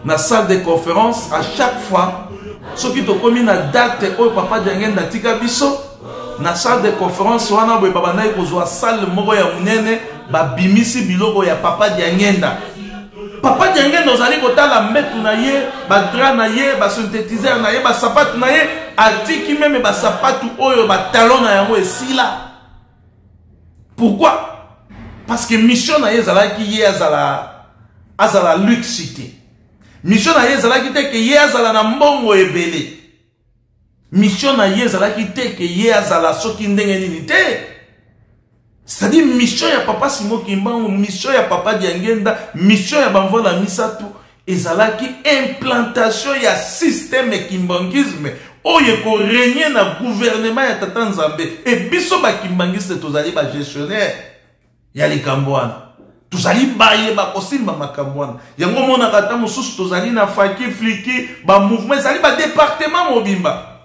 na salle de conférence. À chaque fois soki tokomi na date oyo papa Diangenda atika biso na salle de conférence wana boye, babandaki kozwa salle moko ya monene, babimisi biloko ya papa Diangenda. Papa Diangenda, ozali kotala mbetu na ye, badra na ye, basynthétiseur na ye, basapatu na ye atiki, même basapatu oyo batalon na yango esila. Pourquoi? Parce que mission na ye ezalaki ye azala luxe te. Mission na ye ezalaki te ke ye azala na mbongo ebele. Mission na ye ezalaki te ke ye azala soki ndenge nini te. C'est-à-dire mission ya papa Simon Kimbangu, mission ya papa Diangenda, mission ya bamvwala misato ezalaki implantation ya système kimbanguisme oyo ekoregne na gouvernement ya tata Nzambe. E biso ba kimbanguiste tozali ba gestionnaire ya likambo wana, tozali baye bakosimba makambo wana. Yango omonaka ata mosusu tozali na faki fliki ba mouvement ezali ba département mobimba,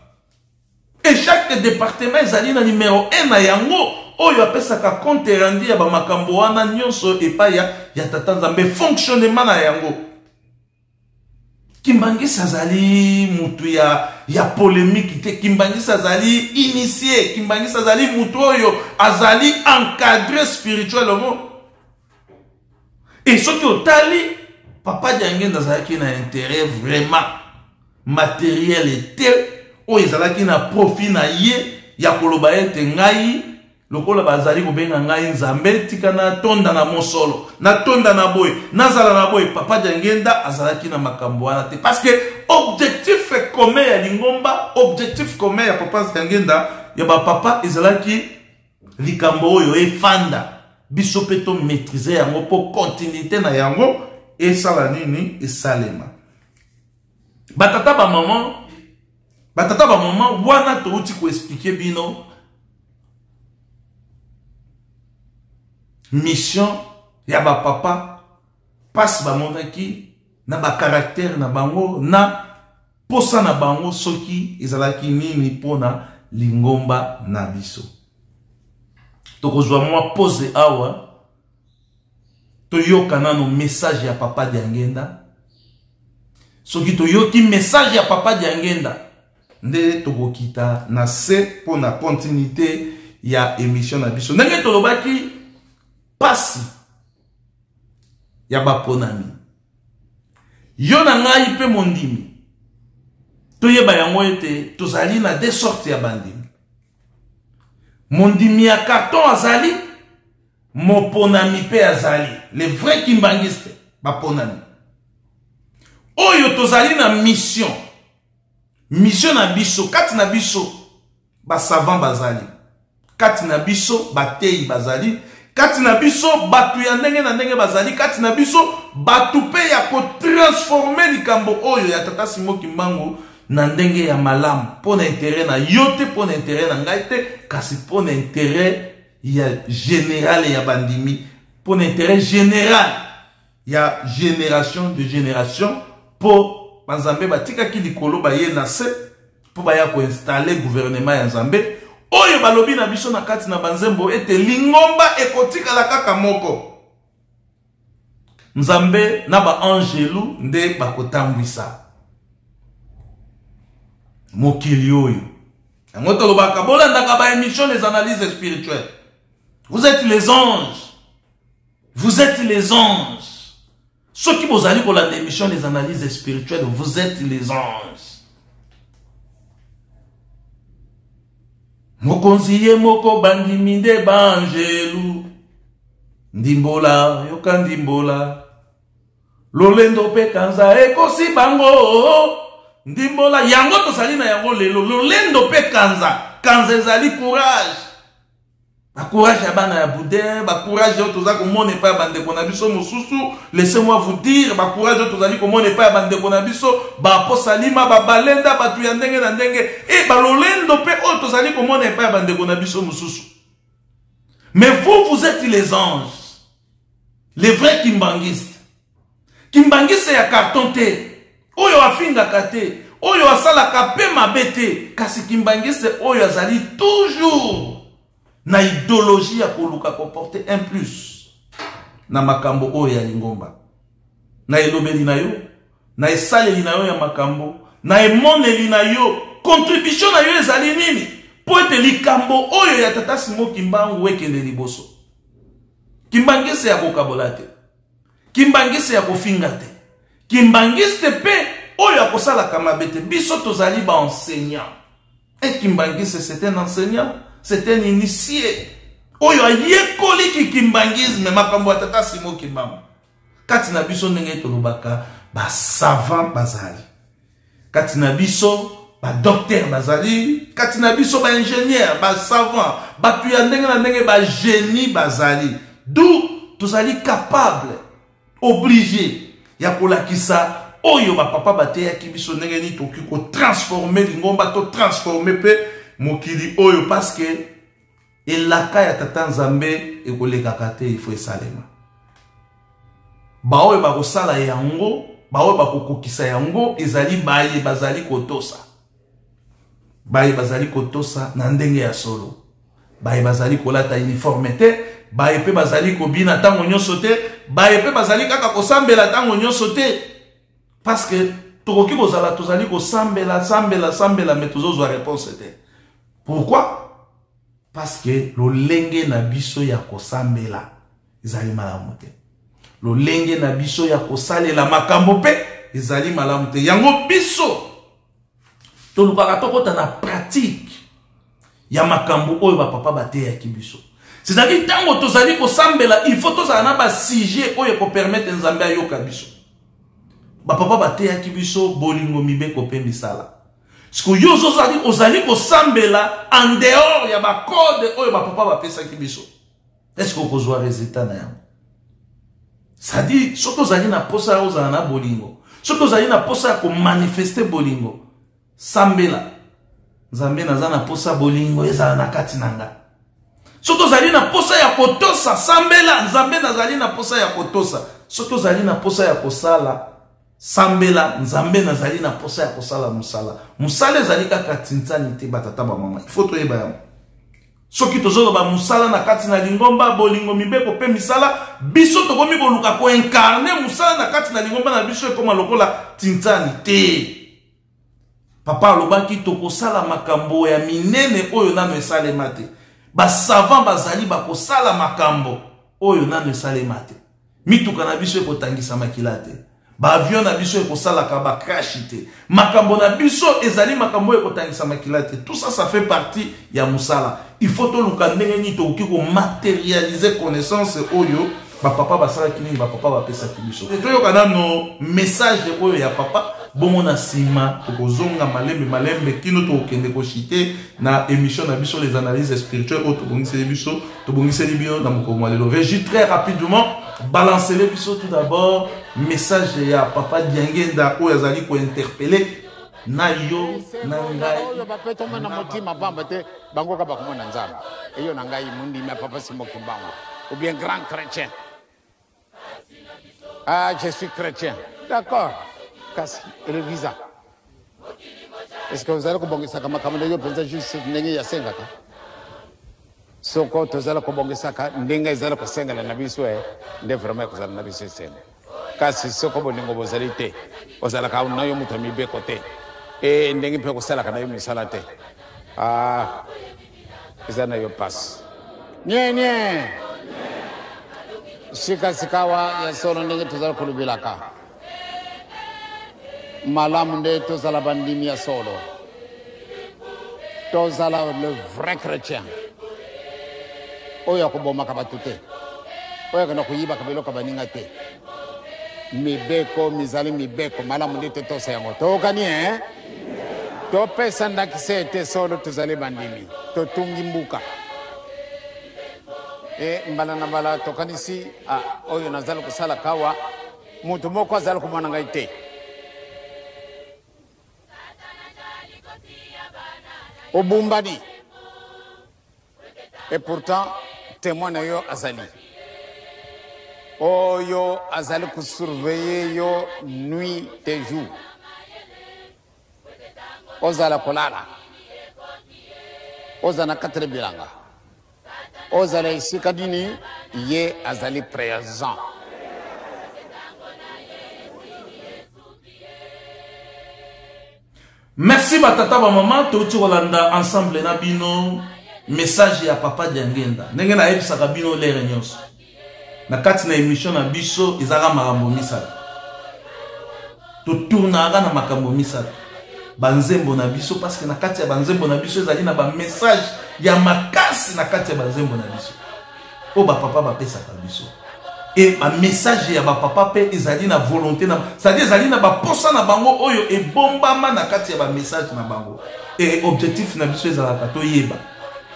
et chaque département ezali na numéro 1 na yango oyo apesaka compte rendu ya bamakambo wana nyonso epai ya tata Nzambe, fonctionnement na yango. Kimbangisi azali mutu ya polémique te. Kimbangisi azali initié. Kimbangisi azali mutu oyo azali encadré spirituellement. Et soki otali papa Diangenda azalaki na intérêt vraiment matériel te oyo ezalaki na profit na ye ya koloba ete ngai lokola bazali kobenga ngai Nzambe, tika natonda na mosolo, natonda na boye, nazala na boye. Papa Diangenda azalaki na makambo wana te, parce que objectif commun ya lingomba, objectif commun ya papa Diangenda, ya bapapa, ezalaki likambo oyo efanda biso mpe to maîtriser yango mpo continuité na yango esala nini, esalema. Batata bamama, batata bamama, wana touti koexpliquer bino mission ya bapapa, mpasi bamonaki na bacaractère na bango na posa na bango soki ezalaki nini mpona lingomba na biso. Tokozwa mwa pause awa, toyoka nano message ya papa Diangenda. Soki toyoki message ya papa Diangenda nde tokokita na se mpona continuité ya émission na biso. Ndenge tolobaki, pasi ya baponami, yo na ngai mpe mondimi, toyeba yango ete tozali na deux sortes ya bandimi. Mondimi ya carton azali, moponami mpe azali, les vrais kimbanguiste baponami oyo tozali na mission. Mission na biso, kati na biso basavant bazali, kati na biso bateyi bazali, kati na biso bato ya ndenge na ndenge bazali, kati na biso bato mpe ya kotransformer likambo oyo ya tata Simon Kimbangu na ndenge ya malamu, mpo na intérêt na yo te, mpo na intérêt na ngai te, kasi mpo na intérêt ya général ya bandimi, mpo na intérêt général ya génération de génération, mpo banzambe batikaki likolo baye na se mpo baya koinstaller gouvernement ya Nzambe oyo balobi na biso na kati na banzembo ete lingomba ekotikala kaka moko, Nzambe na baangelu nde bakotambwisa mokili oyo. Yango tolobaka, bolandaka baémission des analyses spirituelles. Vous êtes les anges, vous êtes les anges. Soki bozali kolanda émission des analyses spirituelles, vous êtes les anges. Mokonzi ye moko, bandimi nde baangelu. Ndimbola, yoka ndimbola, lolendo mpe kanza ekosi bango. Ndimbola yango tozali na yango lelo, lolendo mpe kanza. Kanza ezali courage, bacourage ya bana ya boudin, bacourage oyo toza komona epai ya bandeko na biso mosusu. Laissez-moi vous dire, bacourage oyo tozali komona epai ya bandeko na biso baposalima, babalenda, bato ya ndenge na ndenge, e balolendo mpe oyo tozali komona epai ya bandeko na biso mosusu. Mais vous, vous êtes les anges, les vrais kimbanguistes. Kimbanguiste ya carton te, oyo afingaka te, oyo asalaka mpe mabe te, kasi kimbanguiste oyo azali toujours na idéologie ya koluka koporter un plus na makambo oyo ya lingomba, na elobeli na yo, na esaleli na yo ya makambo, na emoneli na yo. Contribution na yo ezali nini mpo ete likambo oyo ya tata Simon Kimbangu ekende liboso? Kimbanguiste ya kokabola te, kimbanguiste ya kofinga te, kimbanguiste mpe oyo akosalaka mabe te. Biso tozali baenseignant. Un kimbanguiste, c'est un enseignant, c'est un initié oyo ayekoliki kimbanguisme, makambo ya tata Simon Kimbangu. Kati na biso, ndenge tolobaka, Basavant bazali kati na biso, badocteur bazali kati na biso, baingénieur, basavant, bato ya ndenge na ndenge, bagénie bazali. D'où tozali capable, obligé ya kolakisa oyo bapapa bateyaki biso, ndenge nini tokoki kotransforme lingomba, totransforme mpe mokili oyo, parce que elaka ya Tata Nzambe ekolekaka te, ifo esalema. Baoyo bakosala yango, baoyo bakokokisa yango, ezali baye bazali kotosa, baye bazali kotosa na ndenge ya solo, baye bazali kolata uniforme te, baye mpe bazali kobina ntango nyonso te, baye mpe bazali kaka kosambela ntango nyonso te. Parce que tokoki kozala tozali kosambela, sambela, sambela, mais tozozwa réponse te. Pourquoi? Parce que lolenge na biso ya kosambela ezali malamu te, lolenge na biso ya kosalela makambo mpe ezali malamu te. Yango biso tolukaka tokɔta na pratique ya makambo oyo bapapa bateyaki biso. C'est-à-dire, ntango tozali kosambela, il faut tozala na basujet oyo ekopermettre Nzambe ayoka biso. Bapapa bateyaki biso bolingo, mibeko mpe misala. Sikoyo yo ozali ozali kosambela en dehors ya bacode oyo bapapa bapesaki biso, est ce que okozwa résultat na yango? C'est-à-dire, soki ozali na posa ya ozala na bolingo, soki ozali na posa ya komanifeste bolingo, sambela: "Nzambe, naza na posa bolingo ezala na kati na nga." Soki ozali na posa ya kotosa, sambela: "Nzambe, nazali na posa ya kotosa." Soki ozali na posa ya kosala, sambela: "Nzambe, nazali na posa ya kosala mosala." Mosala ezali kaka tintsani te, batata, bamama, il faut toyeba yango. Soki tozoloba mosala na kati na lingomba, bolingo, mibeko mpe misala, biso tokomi koluka koincarner mosala na kati na lingomba na biso, ekóma lokola tintsani te. Papa alobaki tokosala makambo ya minene oyo nano esalema te. Basavant bazali, bakosala makambo oyo nano esalema te. Mituka na biso ekotangisa makila te, baavion na biso ekosalaka bacrash te, makambo na biso ezali makambo oyo ekotangisa makila te. Tout ça, ça fait partie ya mosala. Il faut toluka ndenge nini tokoki komatérialiser connaissance oyo bapapa basalaki nini, bapapa bapesaki biso. Toyoka nano message oyo ya papa, bongo na nsima tokozonga malembe malembe kino tokokende kochuter na émission na biso, les analyses spirituelles oyo tobongiseli biso, tobongiseli bino na mokolo mwa lelo. Régie, très rapidement, balancele biso tout d'abord message ya papa Diangenda oyo azali kointerpeller na yo na ngai. Oyo bapetoma na motima pamba te, bango kaka bakomona Nzambe. Eyo na ngai mondimi ya papa Simon Kimbangu ou bien grand chrétien. Ah, je suis chrétien, d'accord, kasi elevisa, est ce que ozali kobongisaka makambo ndenge mpenza juste ndenge yasengaka? Soko tozali kobongisaka ndenge ezali kosengela na biso e, nde vraiment ekozala na biso esengo. Kasi soko bolingo bozali te, ozalaka na yo moto ya mibeko te, e ndenge mpe kosalaka na yo misala te, ah, eza na yo pasi nie nie. Sikasikawa ya solo, ndenge tozali kolobelaka malamu, nde tozala bandimi ya solo, tozala le vrai chrétien oyo akobomaka bato te, oyo akenda koyibaka biloko ya baninga te. Mibeko mizali mibeko malamu, nde totosa yango. Toyokani e? Topesa ndakisa ete solo tozali bandimi, totungi mbuka e mbala na mbala. Tokanisi ah, oyo nazali kosala kawa, moto moko azali komona ngai te. Obumbani, et pourtant témoin na yo azali oyo azali kosurveiller yo nuit et jour. Ozala kolala, ozala na kati na bilanga, ozala esika nini, ye azali présent. Merci batata, bamama. Touti kolanda ensemble na bino message ya papa Diangenda. Ndenge nayebisaka bino lere nyonso na kati na émission na biso, ezalaka makambo misato, totournaka na makambo misato: banzembo na biso, parce que na kati ya banzembo na biso ezali na bamessage ya makasi, na kati ya banzembo na biso oyo bapapa bapesaka biso. E bamessage ya bapapa mpe ezali na volonté na, c'est-à-dire ezali na baposa na bango oyo ebombama na kati ya bamessage na bango. E objectif na biso ezalaka toyeba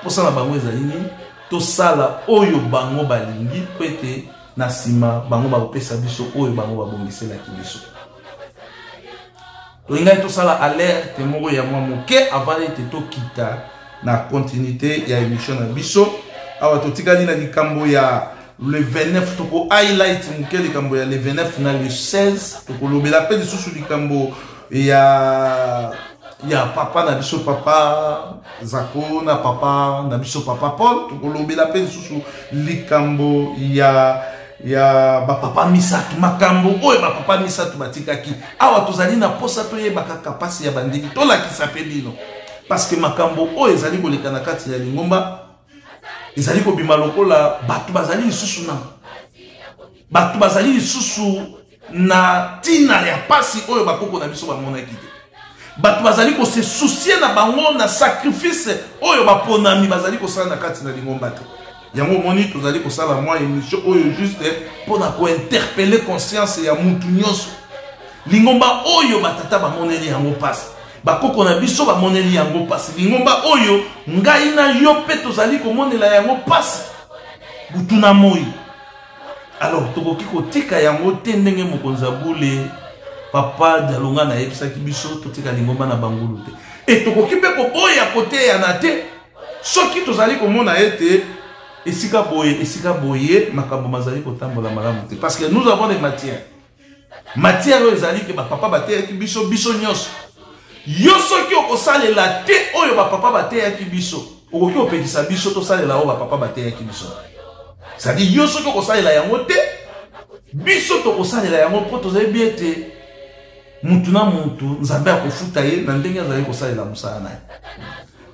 posa na bango ezali nini, tosala oyo bango balingi mpo ete na nsima bango bakopesa biso oyo bango babongiselaki biso. Tolingaki tosala alerte moko ya mwa moke avant ete tokita na continuité ya émission na biso. Awa totikali na likambo ya le 29, toko highlight moke likambo ya le 29 na le 16. Tokolobela mpe lisusu likambo ya papa na biso papa Zako na papa na biso papa Paul. Tokolobela mpe lisusu likambo ya bapapa misato, makambo oyo bapapa misato batikaki. Awa tozali na posa toyeba kaka pasi ya bandimi, tolakisa mpe bino, parce que makambo oyo ezali koleka na kati ya lingomba ezali kobima lokola bato bazali lisusu na bato bazali lisusu na ntina ya pasi oyo bakoko na biso bamonaki te. Bato bazali kose soucier na bango na sacrifice oyo baponami bazali kosala na kati na lingomba te. Yango omoni tozali kosala mwa émission oyo juste mpona kointerpeller conscience ya mutu nyonso. Lingomba oyo batata bamoneli yango pasi, bakoko na biso bamoneli yango pasi, lingomba oyo ngai na yo mpe tozali komonela yango pasi butu na moi. Alors tokoki kotika yango te ndenge mokonzi ya bule papa Dialonga nayebisaki biso totika lingomba na bangulu te. E tokoki mpe koboya koteyana te soki tozali komona ete esika boye, esika boye makambo mazali kotambola malamu te, parce que nous avons des matières. Matière oyo ezali ke bapapa bateyaki biso, biso nyonso. Yo soki okosalela te oyo bapapa bateyaki biso, okoki kopekisa biso tosalela oyo bapapa bateyaki biso. C'est-à-dire yo soki okosalela yango te, biso tokosalela yango, mpo tozayebi ete mutu na mutu Nzambe akofuta ye na ndenge azali kosalela mosala na ye.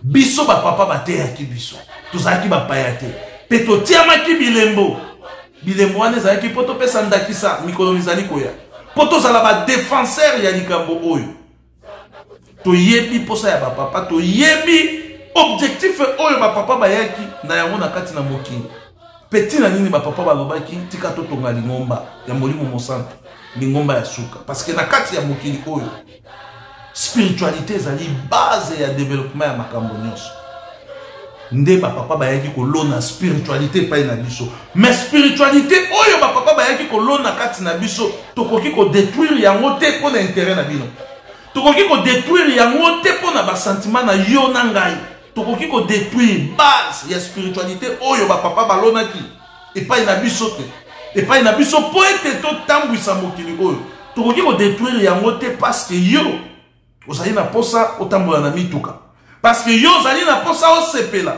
Biso bapapa bateyaki biso, tozalaki bapaya te, mpe totiamaki bilembo. Bilembo wana ezalaki mpo topesa ndakisa mikolo mizali koya, mpo tozala badefenseur ya likambo oyo. Toyebi mposa ya bapapa, toyebi objectif oyo bapapa bayaki na yango na kati na mokili. Mpe ntina nini bapapa balobaki tika totonga lingomba ya Molimo Mosantu, lingomba ya suka, parce que na kati ya mokili oyo spiritualité ezali base ya développement ya makambo nyonso. Nde bapapa bayaki kolona spiritualité epai na biso, mais spiritualité oyo bapapa bayaki kolona kati na biso tokoki kodétruire yango te mpo na intérêt na bino, tokoki kodétruire yango te mpo na basentiment na yo na ngai. Tokoki kodétruire base ya spiritualité oyo bapapa balonaki epai na biso te, epai na biso mpo ete totambwisa mokili oyo. Tokoki kodétruire yango te parce que yo ozali na posa otambola na mituka, parce que yo ozali na posa osepela,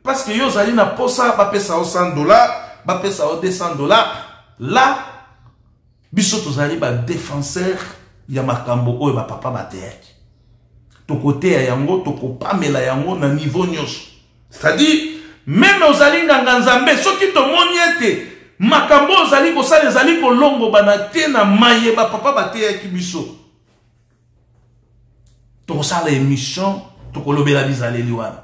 parce que yo ozali na posa bapesa yo 100 $, bapesa yo 200 $. La biso tozali badéfenseur ya makambo oyo bapapa bateyaki, tokoteya yango, tokopamela yango na niveau nyonso. C'est-à-dire même ozali nganga Nzambe, soki tomoni ete makambo ozali kosala ezali kolongobana te na maye bapapa bateyaki biso, tokosala émission, tokolobela bizaleli wana.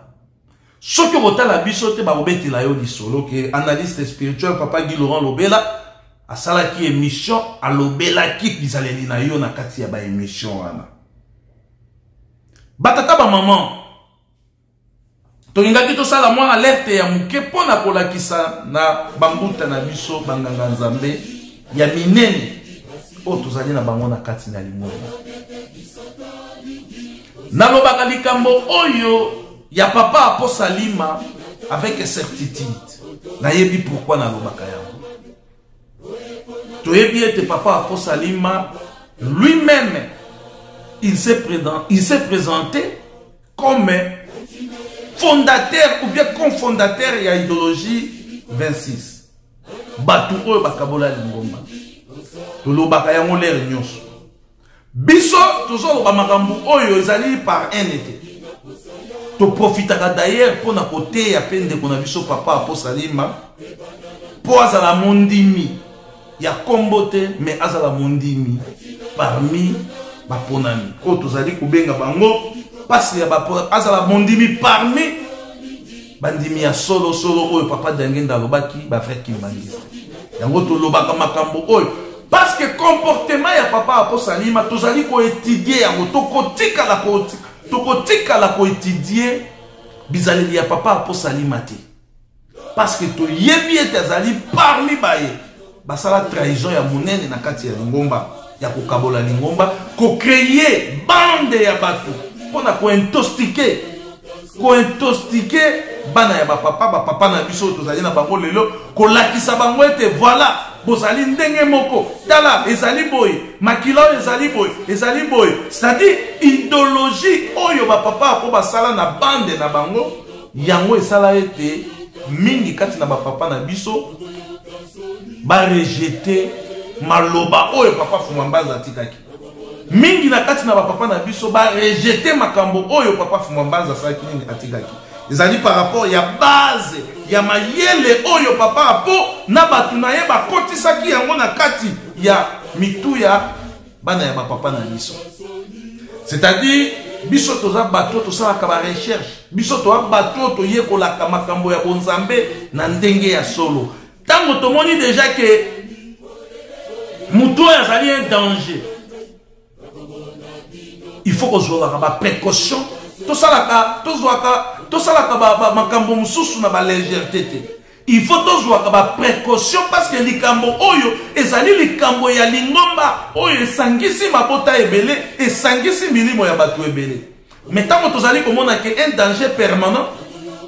Soki okotala biso te, bakobetela yo lisolo ke analyste spirituel papa Guy Laurent Lobela asalaki émission, alobelaki bizaleli na yo na kati ya baémission wana. Batata, bamama, tolingaki tosala mwa alerte ya moke mpo na kolakisa na bambuta na biso banganga Nzambe ya minene oyo tozali na bango na kati na lingomba. Nalobaka likambo oyo ya papa Aposalima avec certitude, nayebi pourquoi nalobaka yango. Toyebi ete papa Aposalima lui-même, il s'est présenté comme fondateur ou bien cofondateur ya idéologie 26, bato oyo bakabola lingomba. Tolobaka yango lere nyonso, biso tozoloba makambo oyo ezali par un te. Toprofitaka d'ailleurs mpona koteya mpe ndeko na biso papa Aposalima, mpo azala mondimi ya kombo te, mais azala mondimi parmi baponami oyo tozali kobenga bango mpasi ya azala mondimi parmi bandimi ya solosolo oyo papa Diangenda alobaki, bavrai kimbanguiste. Yango tolobaka makambo oyo parce que comportement ya papa Apo Salima tozali koetudie yango, tokotikala ko tokotikala koetudie bizaleli ya papa Apo Salima te, parce que toyebi ete azali parmi baye basala trahison ya monene na kati ya lingomba, ya kokabola lingomba, kocreye bande ya bato mpo na kointostike kointostike bana ya bapapa, bapapa na biso oyo tozali na bango lelo, kolakisa bango ete voilà, bozali ndenge moko, tala ezali boye, makila oyo ezali boye, ezali boye. C'est-à-dire idéologie oyo bapapa apo basala na bande na bango, yango esala ete mingi kati na bapapa na biso barejete maloba oyo papa Fuma Mbanza atikaki. Mingi na kati na bapapa na biso barejete makambo oyo papa Fuma Mbanza asalaki nini, atikaki. Ezali par rapport ya base ya mayele oyo papa Apo na bato na ye bakotisaki yango na kati ya mitu ya bana ya bapapa na biso. C'est-à-dire biso toza bato tosalaka ba recherche, biso toza bato toyekolaka makambo ya bonzambe na ndenge ya solo. Ntango tomoni deja ke moto oyo azali un danger, il faut kozwaka ba précaution, tosalaka, tozwaka, tosalaka ba, ba makambo mosusu na ba légèreté te. Il faut tozwaka ba précaution parce que likambo oyo ezali likambo ya lingomba oyo esangisi mabota ebele, esangisi milimo ya bato ebele. Mais ntango tozali komona ke un danger permanent,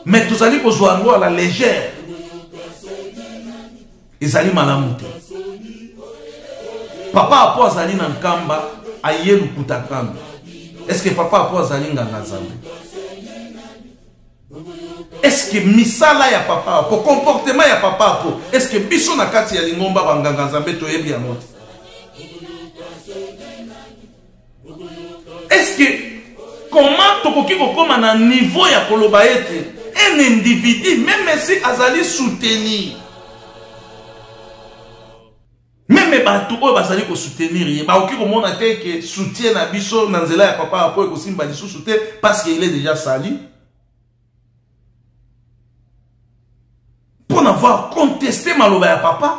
mais tozali kozwa yango à la légère, ezali malamu te. Papa Apo azali na Nkamba, aye lukuta kando. Est-ce que papa Apo azali nganga Nzambe? Est-ce que misala ya papa Apo, comportement ya papa Apo, est-ce que biso na kati ya lingomba ba nganga Nzambe toyebi yango te? Est-ce que comment tokoki kokoma na niveau ya koloba ete un individu, même si azali soutenir, même bato oyo bazali kosoutenir ye bakoki komona te ke soutien na biso na nzela ya papa Apo ekosimba lisusu te parce qu'il est déjà sali pour avoir contesté maloba ya papa.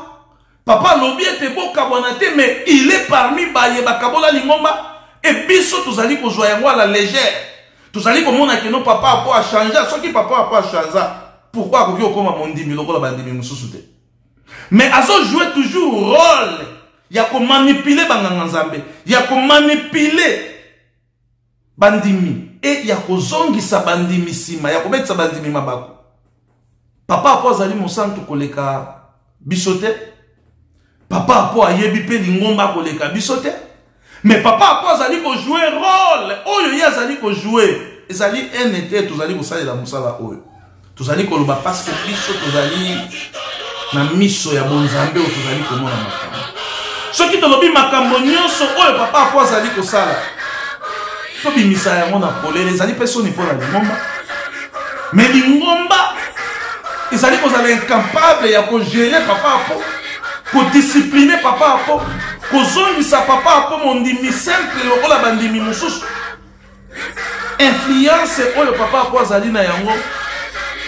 Papa alobi ete bokabwana te, mais il est parmi baye bakabola lingomba et biso tozali kozwa yango à la légère. Tozali komona ke no papa Apo a changé. Soki papa Apo a changé, pourquoi akoki kokoma mondimi lokola bandimi mosusu te? Mais azo jouer toujours rôle ya komanipuler banganga Nzambe, ya komanipuler bandimi e ya kozongisa bandimi nsima, ya kobetisa bandimi mabaku. Papa Apo azali mosantu koleka biso te. Papa Apo ayebi mpe lingomba koleka biso te. Mais papa Apo azali kojouer rôle oyo ye azali kojouer. Ezali ene te tozali kosalela mosala oyo. Tozali koloba parce que biso tozali na miso ya bonzambe oyo tozali komona makambo. Soki tolobi makambo nyonso oyo papa Apo azali kosala, tobimisa yango na polele, ezali mpe soni mpo na lingomba. Mais lingomba ezali kozala incapable ya kogere papa Apo, kodiscipline papa Apo, kozongisa papa Apo mondimi simple lokola bandimi mosusu. Influence oyo papa Apo azali na yango,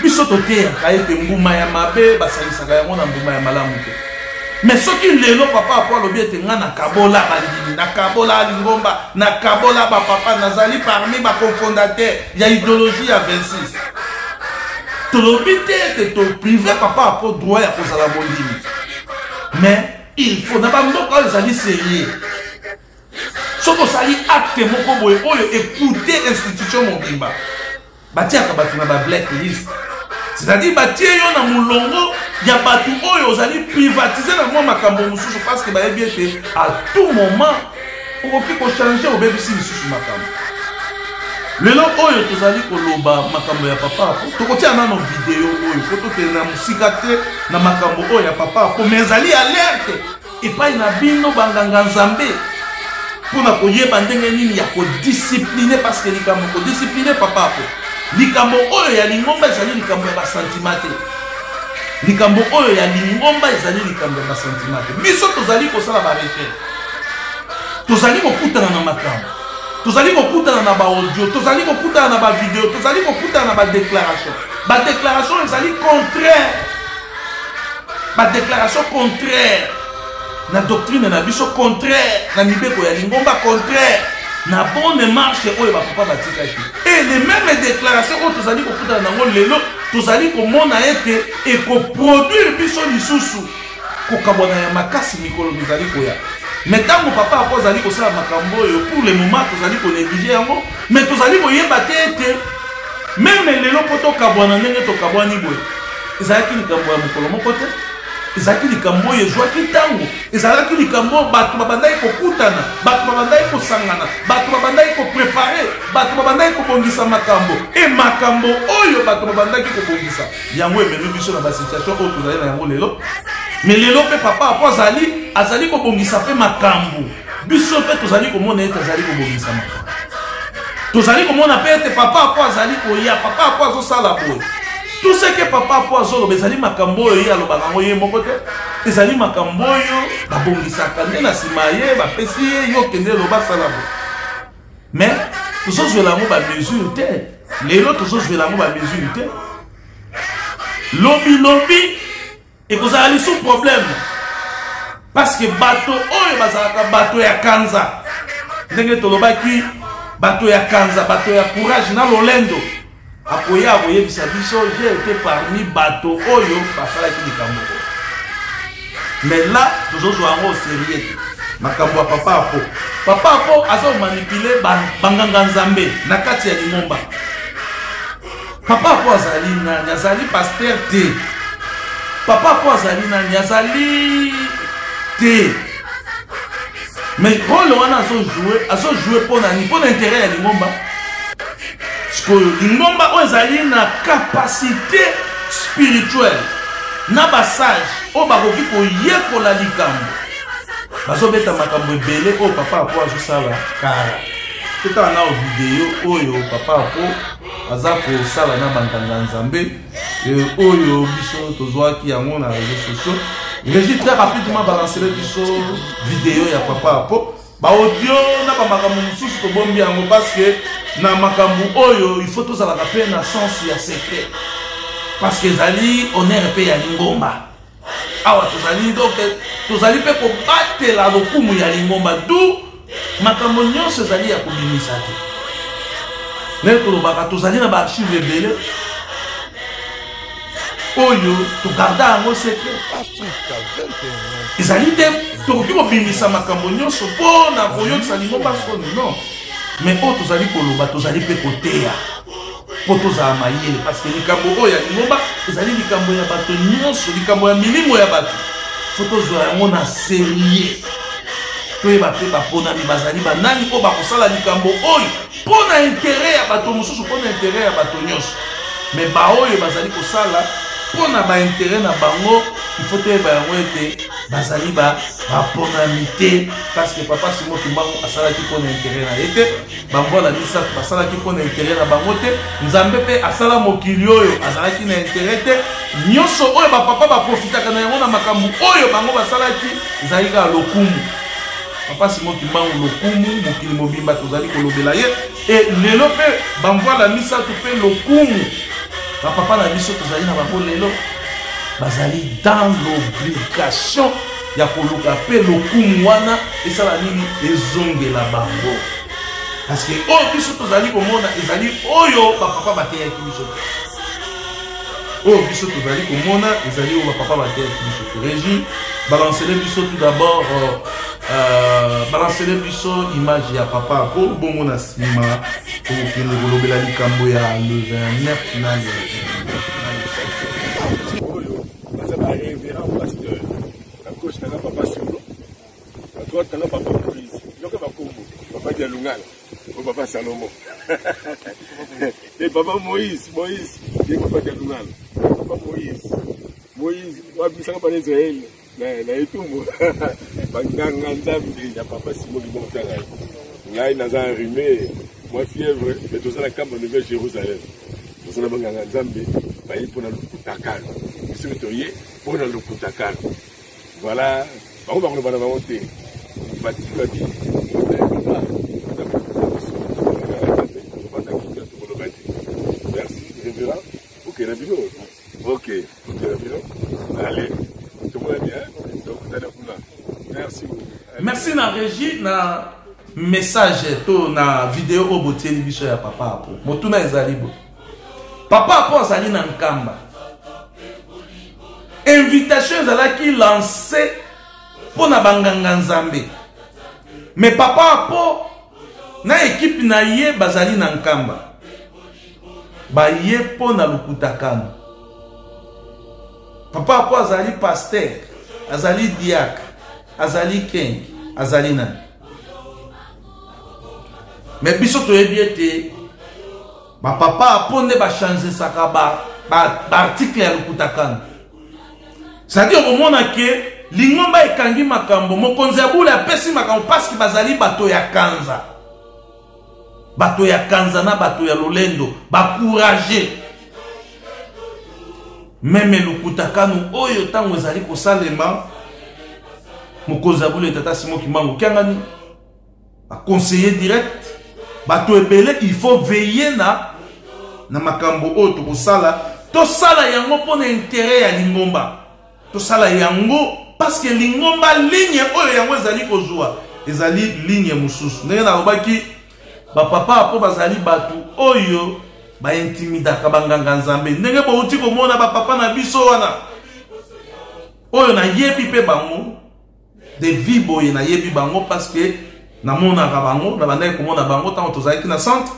biso toteyaka ete mbuma ya mabe basangisaka yango na mbuma ya malamu te. Mais soki lelo papa Apo alobi ete nga nakabola bandimi, nakabola lingomba, nakabola bapapa, nazali parmi bacofondateur ya idéologie ya 26, tolobi te ete toprive papa Apo droit ya kozala mondimi. Mais il faut na bamboka oyo ezali sérieux, soki osali acte moko boye oyo ekute institution mobimba, batiaka bato na ba blacklist, c'est-à-dire batie yo na molongo ya bato oyo ozali privatise na mwa makambo mosusu, parce que bayebi ete à tout moment okoki kochange, obebisi lisusu makambo. Lelo oyo tozali koloba makambo ya papa Apo, tokotia nano video oyo po tokende na mosika te na makambo oyo ya papa Apo, mais ezali alerte epai na bino banganga Nzambe mpona koyeba ndenge nini ya kodiscipline, parce que likambo kodiscipline papa Apo, likambo oyo ya lingomba ezali likambo ya basantima te. Likambo oyo ya lingomba ezali likambo ya basantima te. Biso tozali kosala ba recherche, tozali kokutana na makambo, tozali kokutana na ba audio, tozali kokutana na ba video, tozali kokutana na ba déclaration. Ba déclaration ezali contraire. Badéclaration contraire na doctrine na biso, contraire na mibeko ya lingomba, contraire na bonne marche oyo bapapa batikaki. Et les mêmes déclaration oyo tozali kokutana nango lelo, tozali komona ete ekoproduire biso lisusu kokabwana ya makasi mikolo mizali koya. Mais ntango papa Apo azali kosala makambo oyo, pour le moment tozali konéglige yango, mais tozali koyeba te ete même lelo mpo tokabwana ndenge tokabwani boye, ezalaki likambo ya mokolo moko te, ezalaki likambo oyo ezwaki ntango, ezalaki likambo oyo bato babandaki kokutana, bato babandaki kosangana, bato babandaki koprepare, bato babandaki kobongisa makambo. E makambo oyo bato babandaki kobongisa yango ememi biso na basituation oyo tozali na yango lelo. Mais lelo mpe papa Apo azali kobongisa mpe makambo, biso mpe tozali komona ete azali kobongisa makambo, tozali komona mpe ete papa Apo azali koya, papa Apo azosala boye. Tout ce que papa Apo azoloba ezali makambo oyo ye alobaka yango ye moko te, ezali makambo oyo babongisaka nde na nsima ye, bapesi ye: yo kende, eloba, sala boye. Mais tozozwela yango bamesure te lelo, tozozwela yango bamesure te lobi. Lobi ekozala lisusu problème, parce que bato oyo bazalaka bato ya kanza, ndenge tolobaki, bato ya kanza, bato ya courage na lolendo, akoya akoyebisa biso: j'ai été parmi bato oyo basalaki likambo oyo. Mais là tozozwa yango sérieux te, makambo ya papa Apo. Papa Apo aza komanipuler banganga nzambe na kati ya lingomba. Papa Apo azali nani? Azali pasteur te. Papa Apo azali nani? Azali te. Mais rôle wana azojoue, azojoue mpo na nini? Mpo na intérêt ya lingomba. Sikoyo lingomba oyo ezali na capacité spirituelle na basage oyo bakoki koyekola likambo, bazobeta makambo ebele oyo papa Apo azosala kara. Totala na video oyo papa Apo aza kosala na banganga nzambe oyo biso tozwaki yango na réseaux sociaux. Régie, très rapidement, balancele biso video ya papa Apo. Baaudio na bamakambo mosusu tobombi yango, parce que na makambo oyo il faut tozalaka mpe na sens ya secret, parce que ezali honneur mpe ya lingomba. Awa tozali, donc tozali mpe kobatela lokumu ya lingomba, du makambo nyonso ezali ya kobimisa te. Ndenge tolobaka, tozali na baarchive ebele oyo togarda yango secret. Ezali te tokoki kobimisa makambo nyonso mpo na koyokisa lingomba soni, non. Mais oyo tozali koloba, tozali mpe koteya mpo tozala mayele, parce que likambo oyo ya lingomba ezali likambo ya bato nyonso, likambo ya milimo ya bato. Faut tozwa yango na sérieux, toyeba mpe baponami bazali banani oyo bakosala likambo oyo mpo na intérêt ya bato mosusu, mpo na intérêt ya bato nyonso. Mais baoyo bazali kosala mpo na baintérêt na bango, il faut toyeba yango ete bazali baponami te, parce que papa Simon Kimbangu asalaki mpo na intérêt na ye te, bamvwala misato basalaki mpo na intérêt na bango te, Nzambe mpe asala mokili oyo azalaki na intérêt te. Nyonso oyo bapapa baprofitaka na yango na makambo oyo bango basalaki ezalaki kaka lokumu. Papa Simon Kimbangu, lokumu, mokili mobimba tozali kolobela ye. E lelo mpe bamvwala misato mpe lokumu, bapapa na biso tozali na bango lelo bazali dans l'obligation ya koluka mpe lokumu wana esala nini? Ezongela bango, parce que oyo biso tozali komona ezali oyo bapapa bateyaki biso te. Oyo biso tozali komona ezali oyo bapapa bateyaki biso te. Régie, balancele biso tout d'abord, balancele biso image ya papa Apo. Bongo na nsima tokokende kolobela likambo ya le 29 na le 7. Oyo baza barévérend pasteur. Na gauche nanga papa Solo, na droite nanga papa Moïse, yoka bakombo: papa Dialungana o papa Salomo e papa Moïse. Moïse ye papa Dialungana, papa Moïse. Moïse wabimisaka bana Israele na etumbu. Banganga nzambe ya papa Simon Kimbangu, ngai ngai naza enrhumé, mwa fièvre, mais toza na kamba Nouvelle Jérusalem. Toza na banganga nzambe baye mpona lokutakalo, biso toye mpona lokutakalo. Voilà, bango bakoloba na bango te, batikaki tokoloba te. Merci révérend, okende bino, ok, okende bino, allez. Merci na régie na message to na video oyo botieli biso ya papa Apo. Motuna ezali bo. Papa Apo azali na Nkamba. Invitation ezalaki lancée mpo na banganga Nzambe. Mais papa Apo na ekipe na ye bazali na Nkamba. Baye mpo na lukutakano. Papa Apo azali pasteur, azali diacre, azali king, azali nani. Mais biso toyebi ete ba papa Apo nde ba changesaka ba ba, ba article ya lukutakano. C'est-à-dire okomona ke lingomba ekangi makambo, mokonzi ya bule apesi makambo parce que bazali bato ya kanza. Bato ya kanza na bato ya lolendo, ba courageux. Meme lukutakanu oyo ntango ezali kosalema, mokonzi ya bule tata Simon Kimbangu Kiangani ba conseiller direct bato ebele, il faut veiller na makambo oyo tokosala, tosala yango mpo na intérêt ya lingomba, tosala yango parce que lingomba ligne oyo yango ezali kozwa ezali ligne mosusu. Ndenge nalobaki, ba papa po bazali bato oyo ba intimidaka ba nganga nzambe, ndenge bouti komona ba papa na biso wana oyo nayebi pe bango de vie boye, nayebi bango parce que namonaka bango, nabandaki komona bango ntango tozalaki na centre.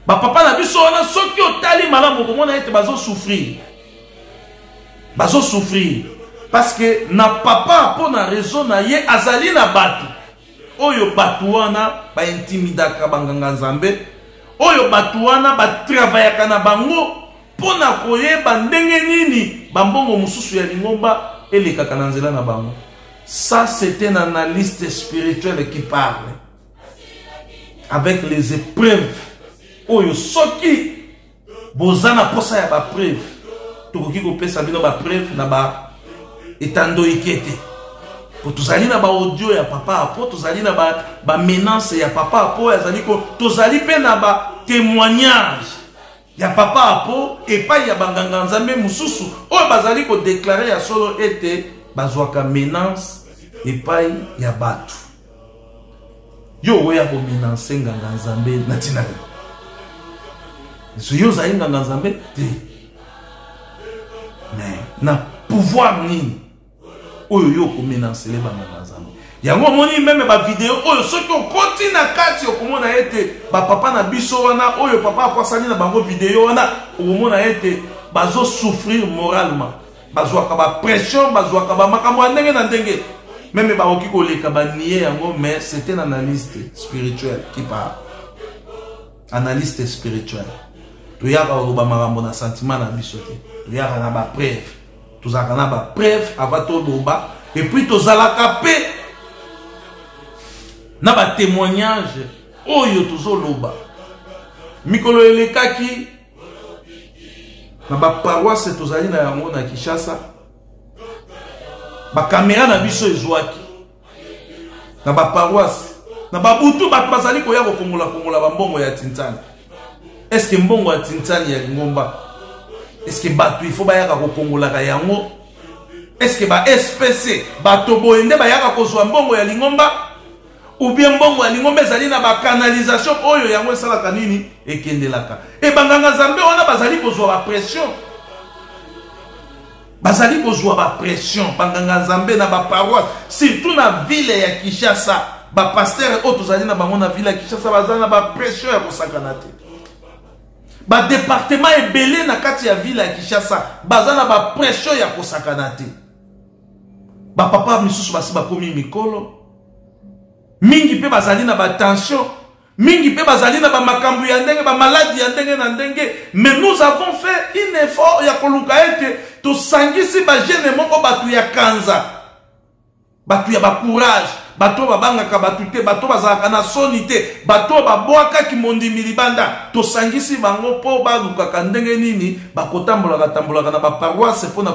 Ba papa na biso wana soki otali malamu okomona ete bazo souffrir, bazo souffrir parce que na papa mpo na raison na ye azali na bato oyo bato wana ba intimidaka ba nganga nzambe, oyo bato wana ba travaillaka na bango mpo na koyeba ndenge nini ba mbongo mosusu ya lingomba elekaka na nzela na bango. Ça, c'est un analyste spirituel qui parle avec les épreuves. Oyo soki boza na posa ya ba preuve, tokoki kopesa bino ba preuve na ba etando ikete. Po tozali na ba audio ya papa Apo, tozali na ba menace ya papa Apo, azali ko, tozali pe na ba témoignage ya papa Apo epai ya banganga nzambe mosusu oyo bazali ko déclarer ya solo ete bazwaka menace epai ya bato. Yo oya ko menacer nganga nzambe na tina nini? So yo ozali nganga nzambe te. Mais na pouvoir nini oyo yo ko menacer le banganga nzambe? Yango omoni meme ba video oyo soki okoti na kati okomona ete ba papa na biso wana oyo papa akwasani na bango video wana, okomona ete bazo souffrir moralement, bazwaka ba pression, bazwaka ba makambo ya ndenge na ndenge, meme bakoki koleka ba nier yango, mais c'est un analyste spirituel qui parle. Analyste spirituel, toyaka koloba makambo na sentiment na biso te, toyaka na ba preuve, tozalaka na ba preuve avant toloba, et puis tozalaka pe na ba témoignage oyo tozoloba. Mikolo elekaki na ba paroisse tozali na yango na Kinshasa, ba caméra na biso ezwaki na ba paroisse na ba butu, bato bazali koya kokongola kongola ba mbongo ya Tintani. Est-ce que mbongo ya Tintani ya lingomba, est-ce que bato il faut bayaka kokongolaka yango? Est-ce que ba SPC bato boye nde bayaka kozwa mbongo ya lingomba? Ou bien mbongo ya lingomba ezali na ba canalisation oyo yango esalaka nini? Ekendelaka. E banganga nzambe wana bazali kozwa ba pression. Bazali kozwa ba pression banganga nzambe na ba paroisse, surtout na ville ya Kinshasa. Ba pasteur oyo tozali na bango na ville ya Kinshasa bazali na ba pression ya kosakana te. Ba département ebele na kati ya ville ya Kinshasa baza na ba pression ya kosakana te. Ba papa misusu basi bakomi mikolo mingi pe bazali na ba tension mingi pe bazali na ba makambo ya ndenge, ba maladi ya ndenge na ndenge, mais nous avons fait un effort ya koluka ete tosangisi ba jeune moko, bato ya kanza, bato ya ba courage, bato oyo babangaka bato te, bato oyo bazalaka na soni te, bato oyo babwakaki mondimi libanda, tosangisi bango mpo balukaka ndenge nini bakotambolaka tambolaka na ba paroisse mpo na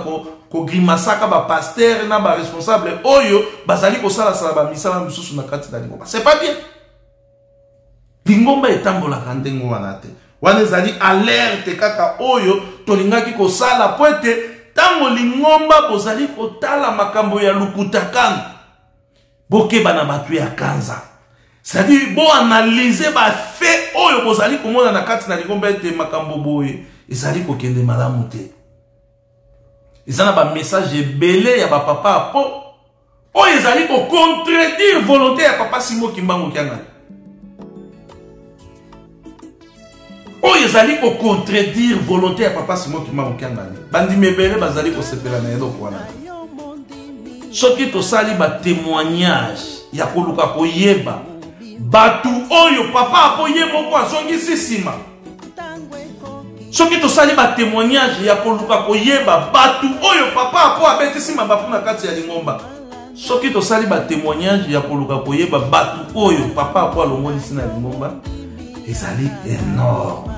kogrimasaka ba pasteur na ba responsable oyo bazali kosalasala ba misala mosusu na kati na lingomba. C'est pas bien. Lingomba etambolaka ndenge wana te. Wana ezali alerte kaka oyo tolingaki kosala po ete ntango lingomba bozali kotala makambo ya lukutakano, Bokeba na bato ya kanza. C'est-à-dire boanalyse bafe oyo bozali komona na kati na lingomba ete makambo boye ezali kokende malamu te. Eza na bamessage ebele ya bapapa apo oyo ezali kocontredire volonté ya papa Simon Kimbangu Kiangani, oyo ezali kocontredire volonté ya papa Simon Kimbangu Kiangani. Bandimi ebele bazali kosepela na eloko wana. Soki tosali batémoignage ya koluka koyeba bato oyo papa apo ye moko azongisi nsima, soki tosali batémoignage ya koluka koyeba bato oyo papa apo abetisi mabaku na kati ya lingomba, soki tosali batémoignage ya koluka koyeba bato oyo papa apo alongolisi na lingomba, ezali énorme,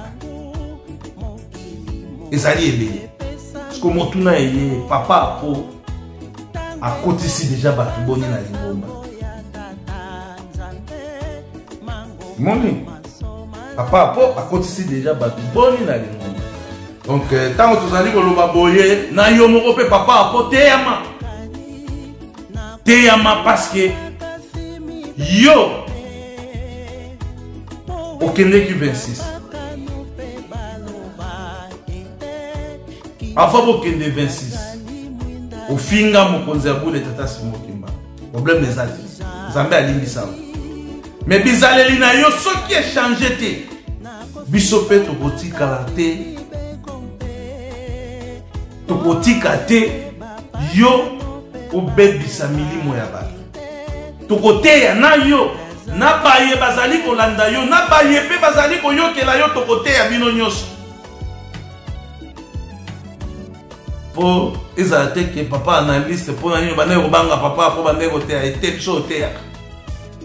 ezali ebele. Siko motuna eye, papa apo akotisi deja bato boni na lingomba? Moni papa apo akotisi deja bato boni na lingomba? Donc ntango tozali koloba boye na yo moko mpe papa apo, teyama, teyama, parce que yo okendeki 26. Avant bokende 26, ofinga mokonzi ya bule tata Simon Kimbangu. Problème eza te, Nzambe alimbisa yo, me bizaleli na yo soki echange te, biso mpe tokotikala te, tokotika te yo obebisa milimo ya bato. Tokoteya na yo na baye bazali kolanda yo, na baye mpe bazali koyokela yo, tokoteya bino nyonso, mpo ezala te ke papa analyste mpo na nini bandeki kobanga papa mpo bandeki koteya ete. Biso oteyaka,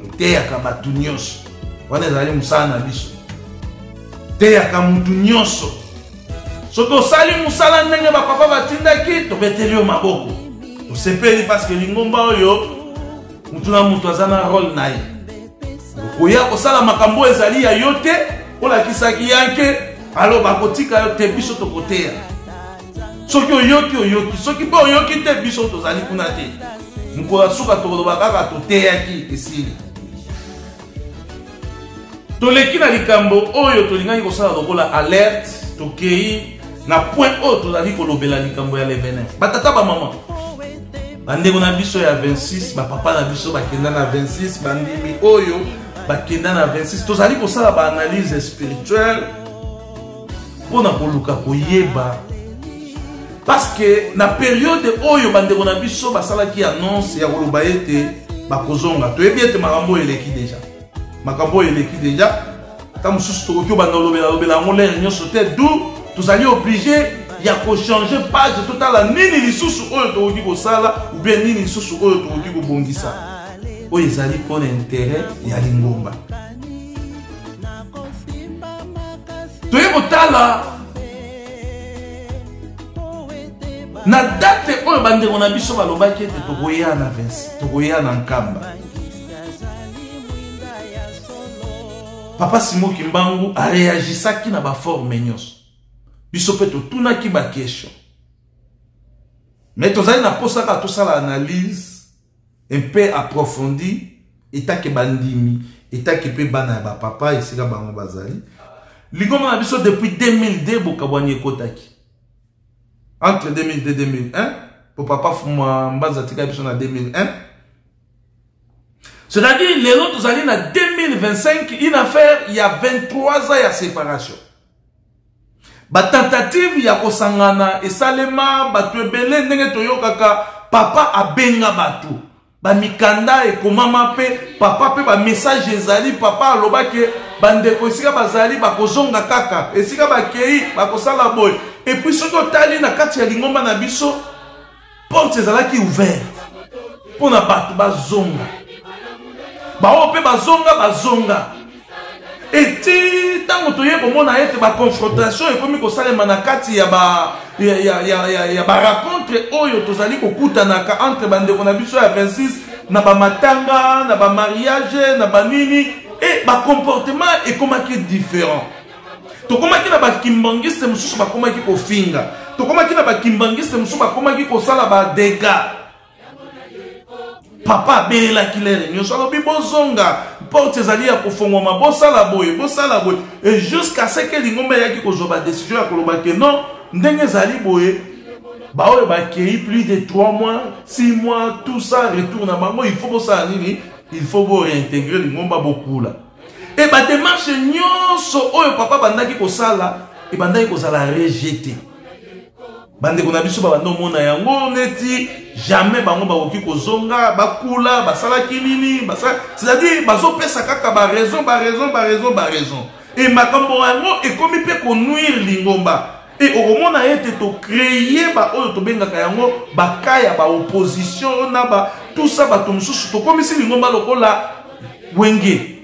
oteyaka bato nyonso, wana ezali mosala na biso. Teyaka mutu nyonso. Soki osali mosala ndenge bapapa batindaki, tobeteli yo maboko, tosepeli, parce que lingomba oyo mutu na mutu aza na role na ye. Okoya kosala makambo oyo ezali ya yo te, olakisaki yanke, alo bakotika yo te. Biso tokoteya. Soki oyoki, oyoki. Soki mpe oyoki te, biso tozali kuna te. Mokolo ya suka tokoloba kaka toteyaki, esili. Toleki na likambo oyo tolingaki kosala lokola alerte. Tokei na point oyo tozali kolobela likambo ya levenin. Batata, bamama, bandeko na biso ya 26, bapapa na biso bakenda na 26, bandimi oyo bakenda na 26, tozali kosala baanalyse spirituelle mpona koluka koyeba, parce que na periode oyo bandeko na biso basalaki annonce ya koloba ete bakozonga, toyebi ete makambo oyo eleki deja, makambo oyo eleki deja. Ata mosusu tokoki obanda olobela lobela yango lere nyonso te, du tozali oblige ya kochange page, totala nini lisusu oyo tokoki kosala, ou bien nini lisusu oyo tokoki kobongisa oyo ezali mpona intérêt ya lingomba. Toye kotala na date oyo bandeko na biso balobaki ete tokoya na 26, tokoya na Nkamba. Papa Simon Kimbangu areagisaki na baforme nyonso. Biso mpe totunaki baquestion, mais tozali na mposa kaka tosala analyse mpe approfondi etake bandimi, etake mpe bana ya bapapa esika bango bazali. Lingomba na biso depuis 2002, bokabwani ekotaki entre 2002 2001, po papa Fuma Mbanza atikaki biso na 2001, c'est-à-dire lelo tozali na 2025, une affaire ya 23 ans ya séparation. Batentative ya kosangana esalema, bato ebele ndenge toyokaka papa abenga bato, bamikanda ekomama mpe papa mpe bamessage ezali. Papa alobaki bandeko esika bazali bakozonga kaka, esika bakei bakosala boye. Et puis soki otali na kati ya lingomba na biso, porte ezalaki ouverte mpona bato bazonga, baoyo mpe bazonga, bazonga. Eti ntango toye komona ete baconfrontation ekomi kosalema na kati ya ba ya, ya, ya, ya, ya barencontre oyo tozali kokutanaka entre bandeko na biso ya 26, na bamatanga, na bamariage, na banini, e bacomportement ekomaki différent. Tokomaki na bakimbangiste mosusu bakomaki kofinga, tokomaki na bakimbangiste mosusu bakomaki kosala badégâts. Papa abelelaki lere nyonso, alobi bozonga, porte ezali ya kofongwama, bosala boye, bosala boye, et jusqu'à ce que lingomba eyaki kozwa badecision ya koloba ke non, ndenge ezali boye, baoyo bakei plus de 3 mois, 6 mois, tout ça, retour na bango, il faut bosala nini? Il faut bo réintégrer lingomba, bokula. E bademarche nyonso oyo papa bandaki kosala ebandaki kozala rejete. Bandeko na biso babanda omona yango neti jamais bango bakoki kozonga, bakula basalaki nini, c'est-à-dire bazopesa kaka baraison, baraison, baraison, baraison. E makambo yango ekomi mpe konuire lingomba. E okomona ete tocreye baoyo tobengaka yango baka ya baopposition na ba tout ça, bato mosusu tokomisi lingomba lokola wenge.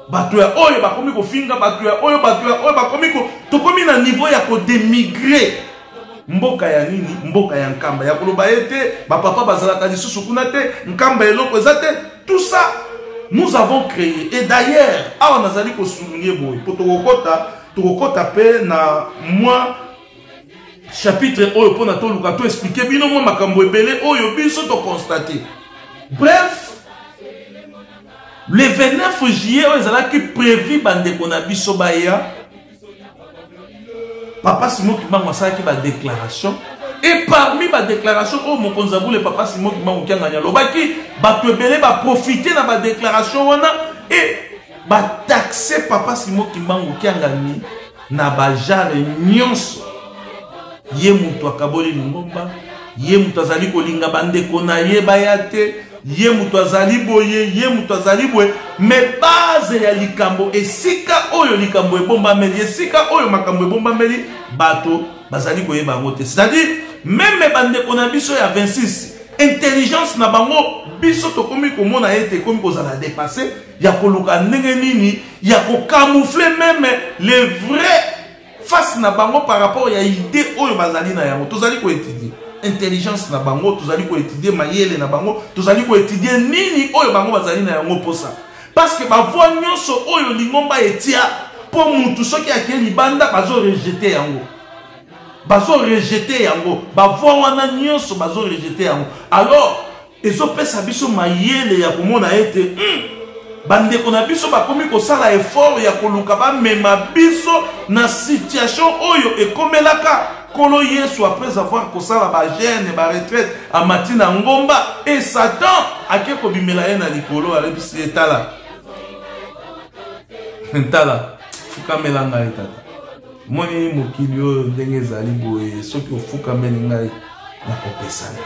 Bato ya oyo bakomi kofinga bato ya oyo, bato ya oyo bakomi ko, tokomi na niveau ya kodemigre mboka ya nini, mboka ya Nkamba, ya koloba ete bapapa bazalaka lisusu kuna te, Nkamba eloko eza te. Tout ça nous avons créé. Et d'ailleurs awa nazali kosouligner boye po tokokota pe na mwa chapitre oyo mpona toluka to expliquer bino mwa makambo ebele oyo biso toconstate. Bref, le 29 juillet oyo ezalaki prévu bandeko na biso baya, Papa Simon Kimbangu asalaki ba déclaration. Et parmi ba déclaration oyo mokonzi ya bule Papa Simon Kimbangu Kiangani alobaki, bato ebele ba profiter na ba déclaration wana et ba taxer Papa Simon Kimbangu Kiangani na ba genre nyonso. Ye moto akaboli lingomba, ye moto azali kolinga bandeko na ye baya te, ye moto azali boye, ye moto azali boye. Mais base ya likambo, esika oyo likambo ebombameli, esika oyo makambo ebombameli, bato bazali koyeba yango te. C'est-à-dire même bandeko na biso ya 26, intelligence na bango biso tokomi komona ete ekomi kozala dépassé, ya koluka ndenge nini ya kocamoufler même les vrais face na bango par rapport ya idée oyo bazali na yango. Tozali koétudier intelligence na bango, tozali koétudier mayele na bango, tozali koétudier nini oyo bango bazali na yango posa, parce que bavoi nyonso oyo lingomba etia mpo mutu soki akei libanda, bazo rejeter yango, bazo rejeter yango, bavoi wana nyonso bazo rejeter yango. Alors ezopesa biso mayele ya komona ete bandeko na biso bakomi kosala effort ya koluka bamema biso na situation oyo ekomelaka Nkolo Yesu après avoir kosala ba jeûne, ba retraite, amati na ngomba et Satan ake kobimela ye na likolo, alebisi ye: tala, tala, fukamela ngai tata. Moni mokili oyo ndenge ezali boye, soki ofukameli ngai nakopesa yo.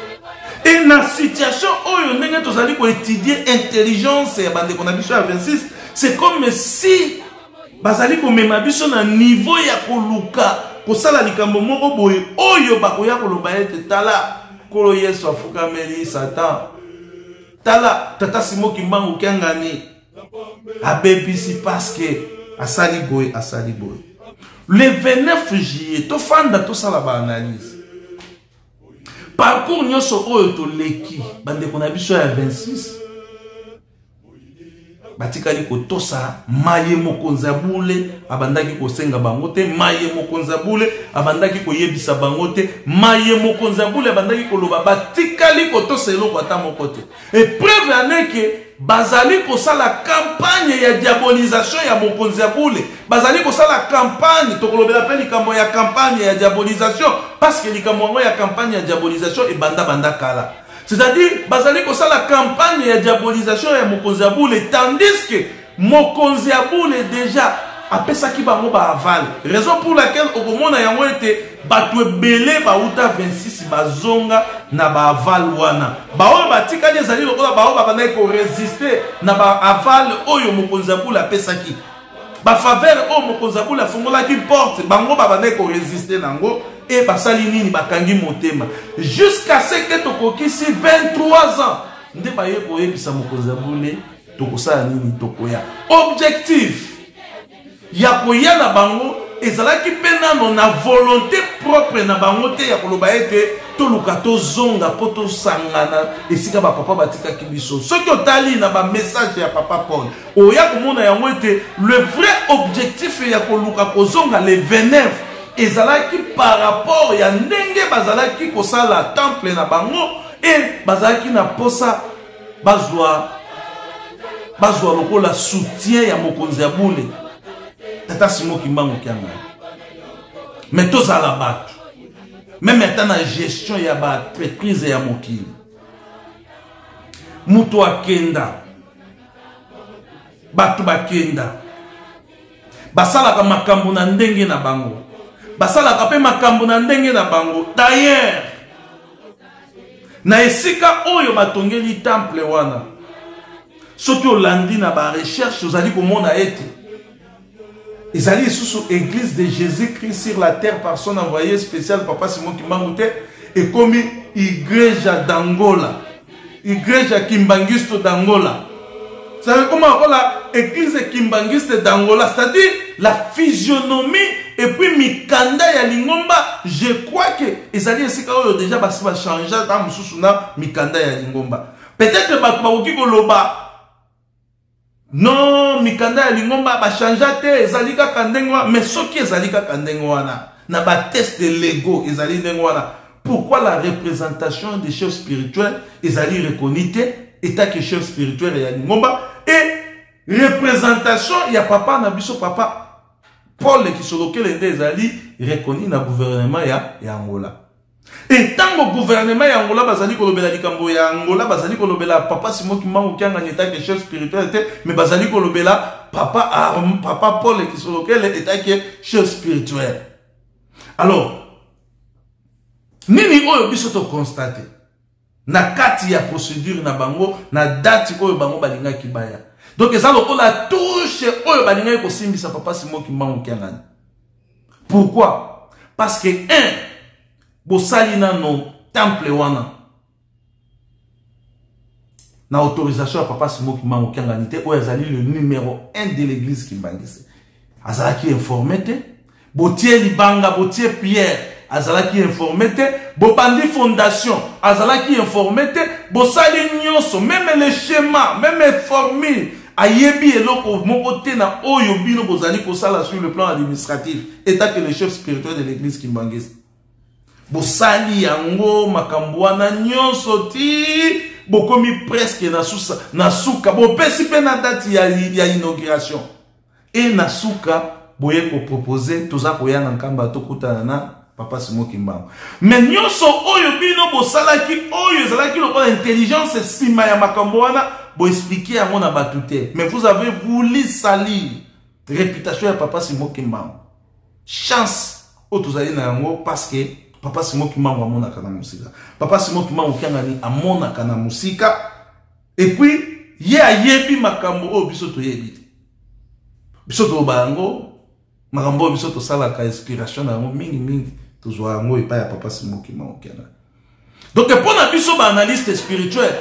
E na situation oyo ndenge tozali koétudier intelligence ya bandeko na biso ya 26, c'est comme si bazali komema biso na niveau ya koluka kosala likambo moko boye oyo bakoya koloba ete tala, Nkolo Yesu afukameli Satan, tala, tata Simon Kimbangu Kiangani abebisi parce que asali boye, asali boye. Le 29 juillet tofanda, tosala baanalyse parcours nyonso oyo toleki. Bandeko na biso ya 26 batikali kotosa maye mokonzi ya bule abandaki kosenga bango te, maye mokonzi ya bule abandaki koyebisa bango te, maye mokonzi ya bule abandaki koloba, batikali kotosa eloko ata moko te. Et preuve aneke bazali kosala campagne ya diabolisation ya mokonzi ya bule, bazali kosala campagne. Tokolobela mpe likambo ya campagne ya diabolisation, parce que likambo yango ya campagne ya diabolisation ebanda banda kala. C'est-à-dire bazali kosala campagne ya diabolisation ya mokonzi ya bule, tandis que mokonzi ya bule déjà apesaki bango baaval. Raison pour laquelle okomona yango ete bato ebele bauta 26 bazonga na baaval wana. Baoyo batikali ezali lokola baoyo babandaki koresiste na baaval oyo mokonzi ya bule apesaki, bafaveur oyo mokonzi ya bule afungolaki porte, bango babandaki koresiste nango. E basali nini? Bakangi motema jusqu'à ce que tokokisi 23 ans nde baye koyebisa mokonzi ya bule tokosala nini, tokoya. Objectif ya koya na bango ezalaki mpe nano na volonté propre na bango te ya koloba ete toluka tozonga mpo tosangana esika bapapa batikaki biso. Soki otali na bamessage ya papa Paul, oya komona yango ete le vrai objectif ya koluka kozonga le 29 ezalaki par rapport ya ndenge bazalaki kosala temple na bango e bazalaki na posa. bazwa bazwa lokola soutien ya mokonzi ya bule tata Simon Kimbangu Kiangani. Mais tozala bato meme ata na gestion ya baentreprise ya mokili, moto akenda, bato bakenda, basalaka makambo na ndenge na bango, basalaka mpe makambo na ndenge na bango. D'ailleurs, na esika oyo batongeli temple wana, soki olandi na barecherche, ozali komona ete ezali lisusu Église de Jésus-Christ sur la terre par son envoyé spécial Papa Simon Kimbangu te, ekomi Igreja d'Angola, Igreja Kimbanguiste d'Angola. Ça veut comment lokola Église Kimbanguiste d'Angola, c'est-à-dire la physionomie et puis mikanda ya lingomba. Je crois que ezali esika oyo déjà basi bachange ata mosusu na mikanda ya lingomba. Peut-être bato bakoki koloba: "Non, mikanda ya lingomba bachangea te, ezali kaka ndenge wana." Mais soki ezali kaka ndenge wana na batexte légaux, ezali ndenge wana, pourquoi la représentation des chefs spirituels ezali reconnu te etake chef spirituel ya lingomba, et représentation ya papa na biso, papa Paul Kisolokele, nde ezali reconnu na gouvernement ya Angola? E ntango gouvernement ya Angola bazali kolobela likambo ya Angola, bazali kolobela papa Simon Kimbangu Kiangani etake chef spirituel te, mais bazali kolobela papa Paul Kisolokele etake chef spirituel. Alors nini oyo biso toconstate na kati ya procédure na bango na date oyo bango balingaki baya? Donc eza lokola touche oyo balingaki kosimbisa papa Simon Kimbangu Kiangani. Pourquoi? Parce que un, bosali nano temple wana na autorisation ya papa Simon Kimbangu Kiangani te, oyo azali le numéro 1 de l'Église kimbanguiste. Azalaki informé te. Botie libanga, botie pierre, azalaki informé te. Bobandi fondation, azalaki informé te. Bosali nyonso, même le schéma, même formule, ayebi eloko moko te na oyo bino bozali kosala sur le plan administratif étant que le chef spirituel de l'Église kimbanguiste. Bosali yango, makambo wana nyonso, ti bokomi presque na susa, na suka, bopesi mpe na date ya inauguration, e na suka boye kopropose: "Toza koya na Nkamba, tokutana na papa Simon Kimbangu." Mais nyonso oyo bino bosalaki, oyo ezalaki lokola intelligence nsima ya makambo wana, boexpliquer yango na bato te. Mais vous avez voulu salir réputation ya papa Simon Kimbangu. Chance oyo tozali na yango, parce que papa Simon Kimbangu amonaka na mosika, papa Simon Kimbangu Kiangani amonaka na mosika, et puis ye ayebi makambo oyo biso toyebi te. Biso toloba yango, makambo oyo biso tosalaka, inspiration na yango mingimingi tozwa yango epai ya papa Simon Kimbangu Kiangani. Donc mpo na biso baanalyste spirituel,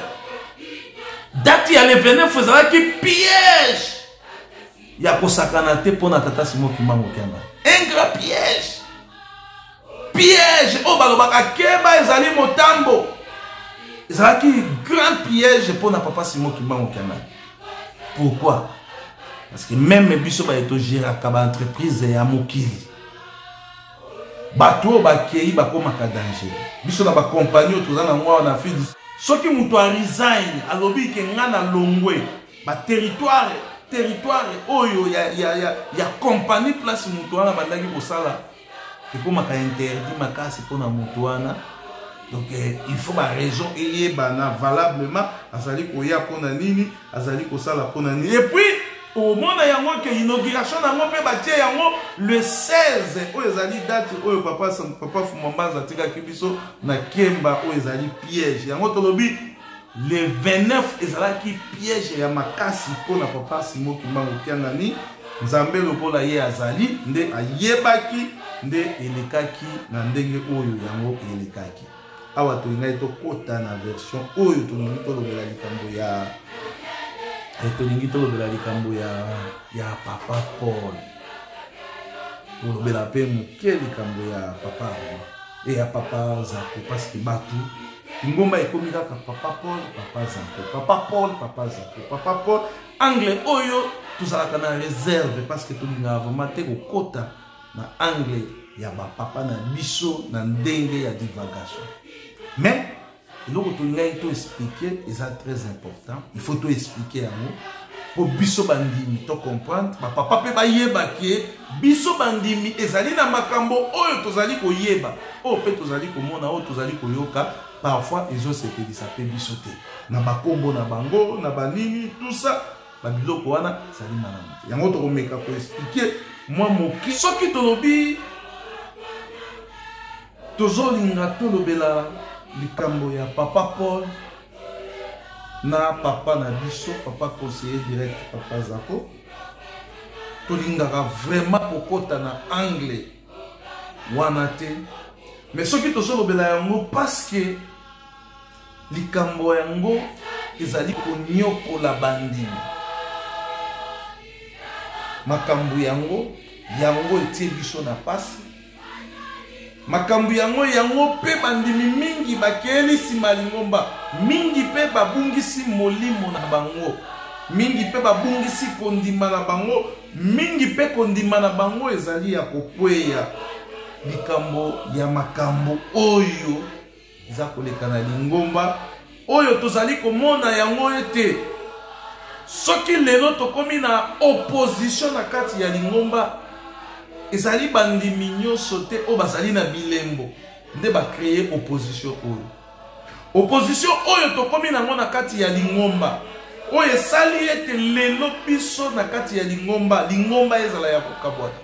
date ya le 29 ezalaki piège ya kosakana te mpo na tata Simon Kimbangu Kiangani, un grand piège, piège oyo balobaka keba ezali motambo. Ezalaki grand piège mpo na papa Simon Kimbangu Kiangani. Pourquoi? Parce que même biso baye togéraka baentreprise ya mokili, bato oyo bakei bakomaka danger. Biso na bakompagnie oyo toza nango awa na Afrique, soki moto aresign, alobi ke nga na longwe, baterritoire, territoire oyo ya compagnie place moto wana bandaki kosala, ekomaka interdit makasi mpona moto wana. Donc il faut baraison eyebana valablement, azali koya mpona nini, azali kosala mpona nini. Et puis omona yango ke inauguration yango mpe batie yango le 16, oyo ezali date oyo papa Fumambanza atikaki biso na Kemba. Oyo ezali piège yango tolobi le 29 ezalaki piège ya makasi mpona papa Simon Kimbangu Kiangani. Nzambe lokola ye azali nde ayebaki nde elekaki na ndenge oyo yango elekaki. Awa tolingai tokɔta na version oyo tolingi tolobela likambo ya tolingi tolobela likambo ya papa Paul, tolobela mpe moke likambo ya papa Armand e ya papa Zako, parce que bato ngomba ekomi kaka papa Paul, papa Zako, papa Paul, papa Zako, papa Paul. Angle oyo tozalaka na réserve, parce que tolingaka vraiment te kokɔta na angle ya bapapa na biso na ndenge ya divagation. Mais Eloko tolingaki to expliquer eza très important, il faut to expliquer yango mpo biso bandimi to comprendre, bapapa mpe bayeba ke biso bandimi ezali na makambo oyo tozali koyeba, oyo mpe tozali komona, oyo tozali koyoka, parfois ezosepelisa mpe biso te na bakombo na bango na banini tout ça, babiloko wana ezali malamu te. Yango tokomeka koexplike mwa moke. Soki tolobi tozolinga tolobela likambo ya papa Paul na papa na biso, papa conseiller direct, papa Zako, tolingaka vraiment kokota na angle wana te, mais soki tozolobela yango parce que likambo yango ezali konyokola bandimi, makambo yango yango etie biso na pasi, makambo yango yango mpe bandimi mingi bakeyeli nsima lingomba, mingi mpe babungisi molimo na bango, mingi mpe babungisi kondima na bango, mingi mpe kondima na bango ezali ya kokweya. Likambo ya makambo oyo eza koleka na lingomba oyo tozali komona yango ete soki lelo tokomi na opposition na kati ya lingomba, ezali bandimi nyonso te oyo bazali na bilembo nde bacreye opposition oyo. Opposition oyo tokomi nango na kati ya lingomba oyo esali ete lelo biso na kati ya lingomba, lingomba ezala ya kokabwana.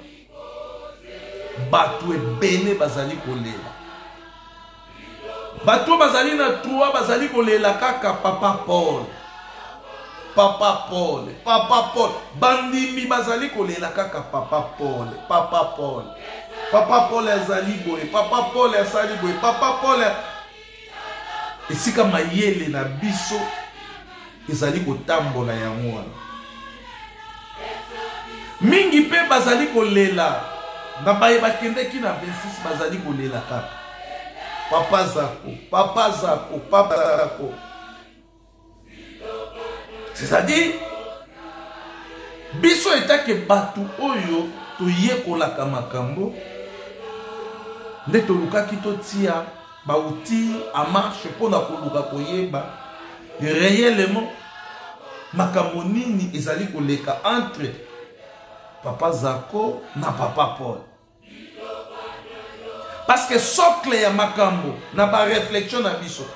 Bato ebele bazali kolela, bato bazali na trois bazali kolela kaka papa Paul, papa Paul, papa Paul. Bandimi bazali kolela kaka papa Paul, papa Paul, papa Paul azali boye, papa Paul asali boye, papa Paul. Esika mayele na biso ezali kotambola yango wana, mingi mpe bazali kolela na baye bakendeki na 26, bazali kolela kaka papa Zako, papa Zako, papa Zako. C'est-à-dire biso etake bato oyo toyekolaka makambo nde tolukaki totia bauti en marche mpona koluka koyeba réellement makambo nini ezali koleka entre papa Zako na papa Paul. Parce que socle ya makambo na ba réflexion na biso,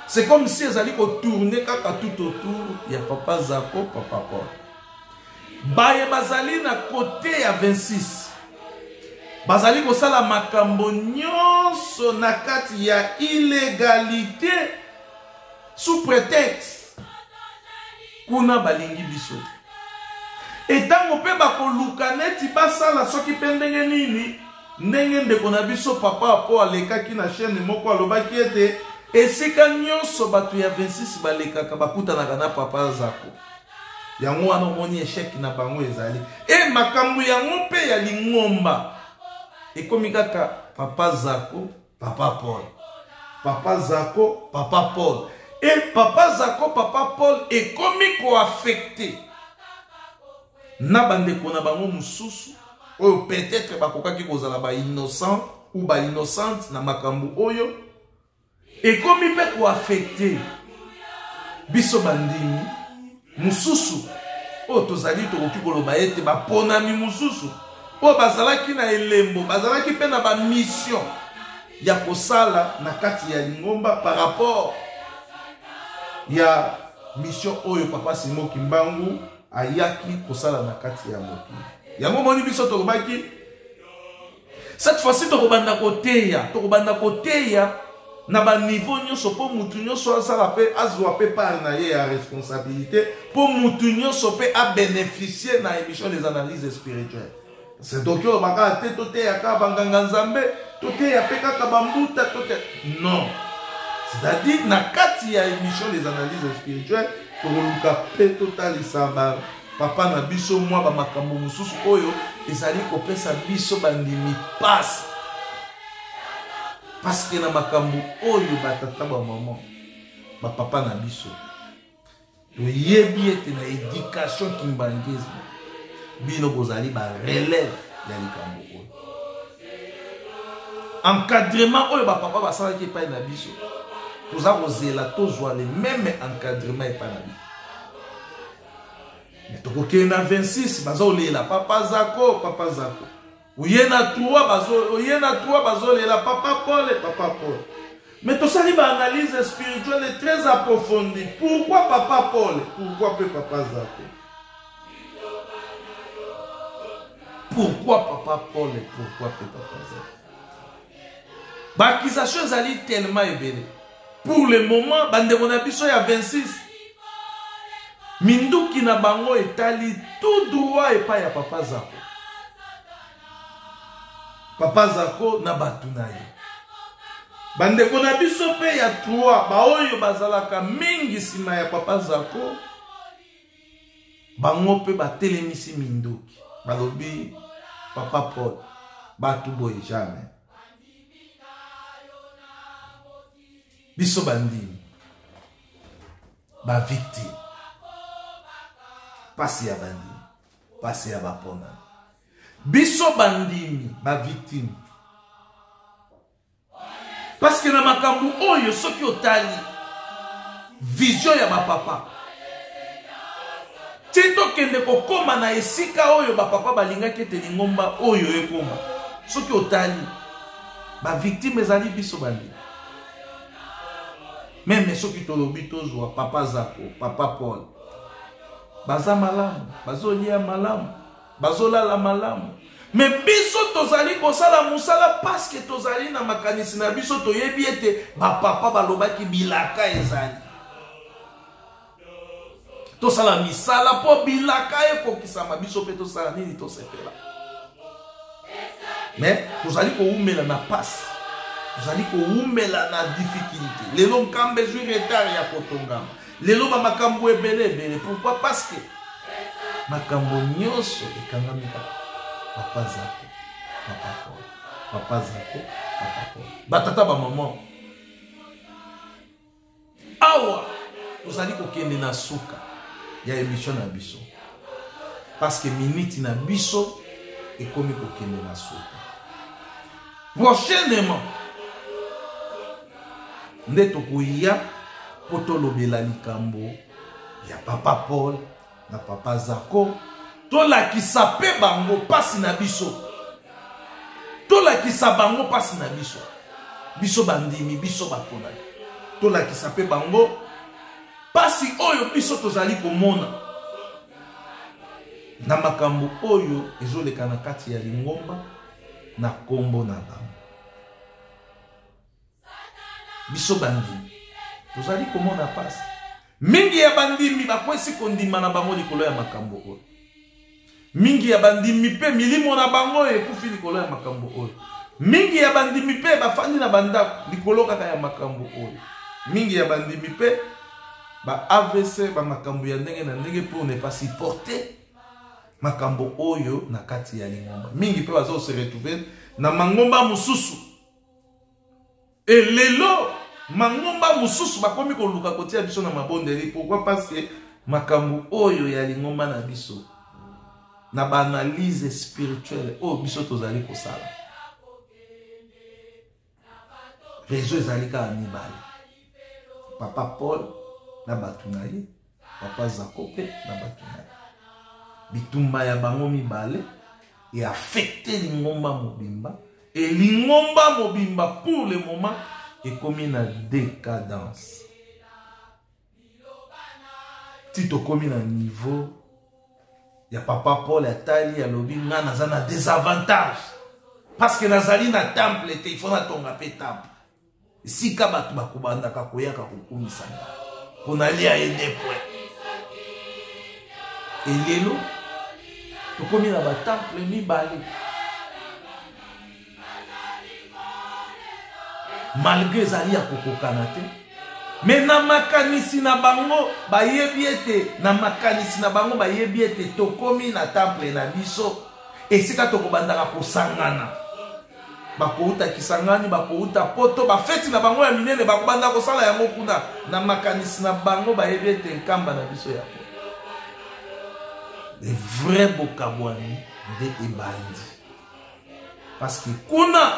c'est comme si ezali kotourne kaka tout autour ya papa Zako, papa Paul. Baye bazali na côté ya 26 bazali kosala makambo nyonso na kati ya illégalité sous prétexte kuna balingi biso te. Etango mpe bakoluka neti basala soki mpe ndenge nini, ndenge ndeko na biso papa Apo alekaki na chaîne moko alobaki ete esika nyonso bato ya 26 balekaka bakutanaka na papa Zako. Yango wana omoni échec na bango ezali. E makambo yango mpe ya lingomba ekomi kaka papa Zako, papa Paul, papa Zako, papa Paul. E papa Zako, papa Paul ekomi koaffecte na bandeko na bango mosusu oyo peut-être bakokaki kozala ba innocent ou ba innocente na makambo oyo ekomi mpe koaffecte biso bandimi mosusu oyo tozali, tokoki koloba ete baponami mosusu oyo bazalaki na elembo, bazalaki mpe na bamission ya kosala na kati ya lingomba par rapport ya mission oyo papa Simon Kimbangu ayaki kosala na kati ya mokili. Yango moni biso tolobaki cette fois-ci tokobanda koteya, tokobanda koteya na ba niveau nyonso mpo mutu nyonso asala mpe azwa mpe part na ye ya responsabilité, mpo mutu nyonso mpe abénéficie na émission des analyses spirituelles. C'est donc oyo baka te toteya kaka banganga nzambe, toteya mpe kaka bambuta, toteya non. C'est-à-dire na kati ya émission des analyses spirituelles tokoluka mpe totalisa ba papa na biso mwa ba makambo mosusu oyo ezali kopesa biso bandimi pasi, parce que na makambo oyo batata ba mama ba papa na biso toyebi ete na éducation kimbanguisme bino bozali ba relève ya likambo oyo. Encadrement oyo ba papa basalaki epai na biso Toza kozela tozwa le même encadrement epai na biso. Mais tokokende na 26 bazolela papa Zako, papa Zako. Oye na 3 bazo oye na 3 bazolela papa Paul, papa Paul. Mais tosali ba analyse spirituelle très approfondie. Pourquoi papa Paul? Pourquoi pe papa Zako? Pourquoi papa Paul et pourquoi pe papa Zako? Ba accusation ezali tellement ebele. Pour le moment, bandeko na biso ya 26 minduki na bango etali tout droit epai ya papa Zako. Papa Zako na bato na ye. Bandeko na biso mpe ya 3 baoyo bazalaka mingi nsima ya papa Zako bango mpe batelemisi minduki balobi papa Paul bato boye jamais biso bandimi bavictime pasi ya bandimi pasi ya baponami biso bandimi bavictime parce que na makambo oyo soki otali vision ya bapapa ti tokende kokóma na esika oyo bapapa balingaki ete lingomba oyo ekóma soki otali bavictime ezali biso bandimi meme soki tolobi tozwa papa zako papa paul baza malamu bazolia malamu bazolala malamu me biso tozali kosala mosala paske tozali na makanisi na biso toyebi ete bapapa balobaki bilaka ezali tosala misala mpo bilaka ekokisama biso mpe tosala nini tosepela me tozali kowumela na pasi tozali kowumela na difficulté lelo nkamba ezwi retard ya kotongama lelo bamakambo ebele ebele pourquoi parce que makambo nyonso ekangami kaka papa zako papa paul papa zako papa paul batata bamama awa tozali kokende na suka ya emission na biso parce que miniti na biso ekomi kokende na suka prochainement nde tokoya mpo tolobela likambo ya papa Paul na papa Zako tolakisa mpe bango mpasi na biso tolakisa bango mpasi na biso biso bandimi biso baponami tolakisa mpe bango mpasi oyo biso tozali komona na makambo oyo ezoleka na kati ya lingomba na nkombo na bango biso bandimi tozali komona mpasi mingi ya bandimi bakwesi kondima na bango likolo ya makambo oyo mingi ya bandimi mpe milimo na bango ekufi likolo ya makambo oyo mingi ya bandimi mpe bafandi na bandako likolo kaka ya makambo oyo mingi ya bandimi mpe ba avc ba makambo ya ndenge na ndenge pour ne pas supporter makambo oyo na kati ya lingomba mingi mpe baza se retrouver na mangomba mosusu e lelo mangomba mosusu bakomi koluka kotia biso na mabondeli pourquoi parce que makambo oyo ya lingomba na biso na baanalyse spirituelle oyo biso tozali kosala réseau ezali kaka mibale papa paul na bato na ye papa zako mpe na bato na ye bitumba ya bango mibale eaffecte lingomba mobimba e lingomba mobimba pour le moment ekomi na décadence ti tokomi na niveau ya papa paul atali alobi nga naza na désavantage parce que nazali na temple te il faut natonga mpe temple esika bato bakobandaka koyaka kokumisa nga mpo nalia ye de point elelo tokomi na batemple mibale malgre ezali ya kokokana te me na makanisi na bango bayebi ete na makanisi na bango bayebi ete tokomi na temple na biso esika tokobandaka kosangana bakouta kisangani bakouta poto bafeti na bango ya minene bakobanda kosala yango kuna na makanisi na bango bayebi ete nkamba na biso ya poto le vrai bokabwani nde ebandi parce que kuna.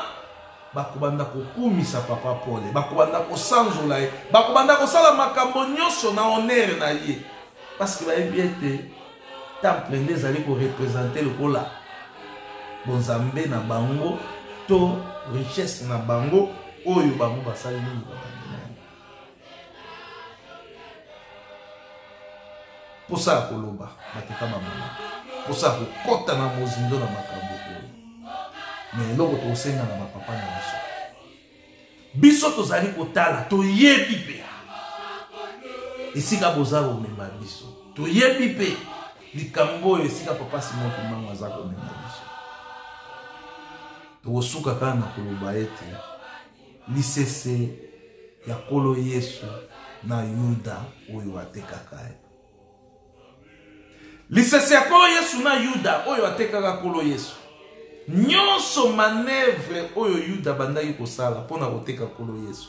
Bakobanda kokumisa Papa Pole, bakobanda kosanzola ye, bakobanda kosala makambo nyonso na honneur na ye, parce que bayebi ete temple nde ezali korepresente lokola bonzambe na bango to richesse na bango oyo bango basali nini, babandi na yango. Mposa ya koloba, batata, bamama, mposa ya kokɔta na mozindo na makambo oyo, me eloko tokosenga na bapapa na biso, biso tozali kotala, toyebi mpe esika boza komema biso, toyebi mpe likambo oyo esika Papa Simon Kimbangu aza komema biso. Tokosuka kaka na koloba ete lisese ya Nkolo Yesu na Yuda oyo atekaka ye, lisese ya Nkolo Yesu na Yuda oyo atekaka Nkolo Yesu, nyonso manœuvre oyo Yuda abandaki kosala mpo na koteka Nkolo Yesu,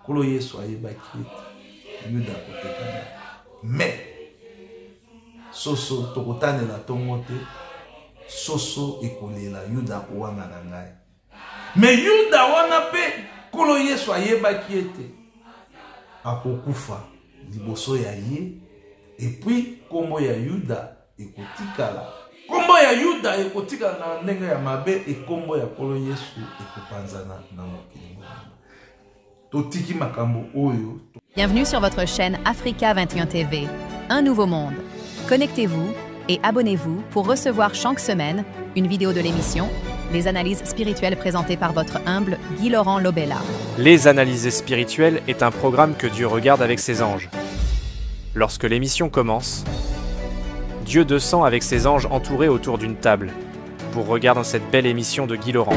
Nkolo Yesu ayebaki ete Yuda akoteka ngai. Mais soso tokotanela ntongo te, soso ekolela, Yuda akowanga na ngai. Me Yuda wana mpe Nkolo Yesu ayebaki ete akokufa liboso ya ye, et puis nkombo ya Yuda ekotikala, nkombo ya Yuda ekotikala na ndenge ya mabe, ekombo ya Nkolo Yesu ekopanzana na mokili mobimba. Totiki makambo oyo. Bienvenue sur votre chaîne Africa 21 TV, un nouveau monde. Connectez-vous et abonnez-vous pour recevoir chaque semaine une vidéo de l'émission Les analyses spirituelles présentées par votre humble Guy Laurent Lobella. Les analyses spirituelles est un programme que Dieu regarde avec ses anges. Lorsque l'émission commence, Dieu descend avec ses anges entourés autour d'une table pour regarder cette belle émission de Guy Laurent.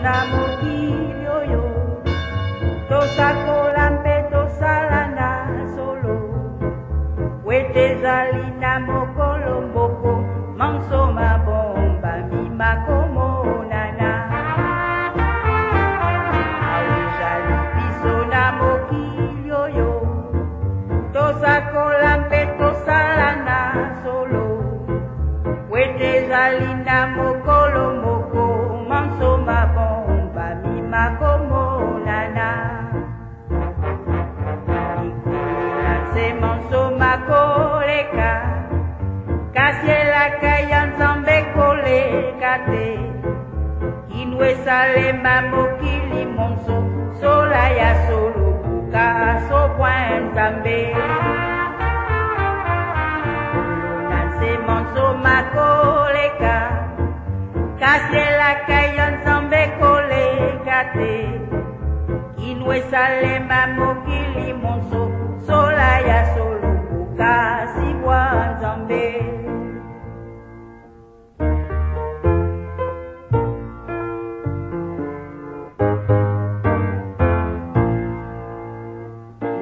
Na mokili oyo tosakola mpe tosala na solo po ete ezali na mokolo moko manso mabombami makomonana. Awa ezali biso na mokili oyo tosakola mpe tosala na solo po ete ezali na mokolo moko manso mabombami makomonana. Likolo na nse manso makoleka, kasi elaka ya Nzambe koleka te. Kino esalema mokili monso sola ya solo buka sobwa Nzambe. Likolo na nse manso makoleka, kasi elaka ya Nzambe koleka te. Kino esalema mokili monso sola ya solo buka sibwa Nzambe.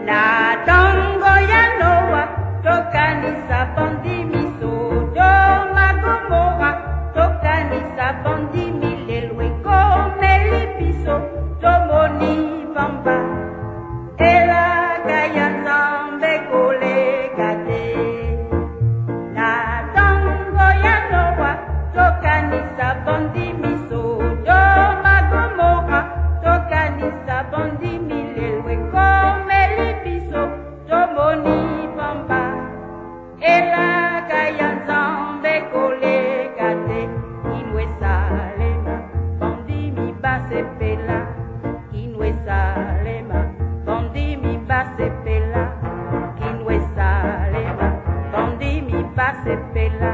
Na ntango ya Noa tokanisa bandimi Sodoma Gomora, tokanisa bandimi lelo ekomeli biso, tomoni pamba elaka ya Nzambe koleka te. Na ntango ya Noa tokanisa bandimi Sodoma Gomora, tokanisa bandimi lelo ekomeli biso, tomoni pamba elaka ya Nzambe koleka te. Kino esalema bandimi basepela, kino esalema bandimi basepela, kino esalema bandimi basepela.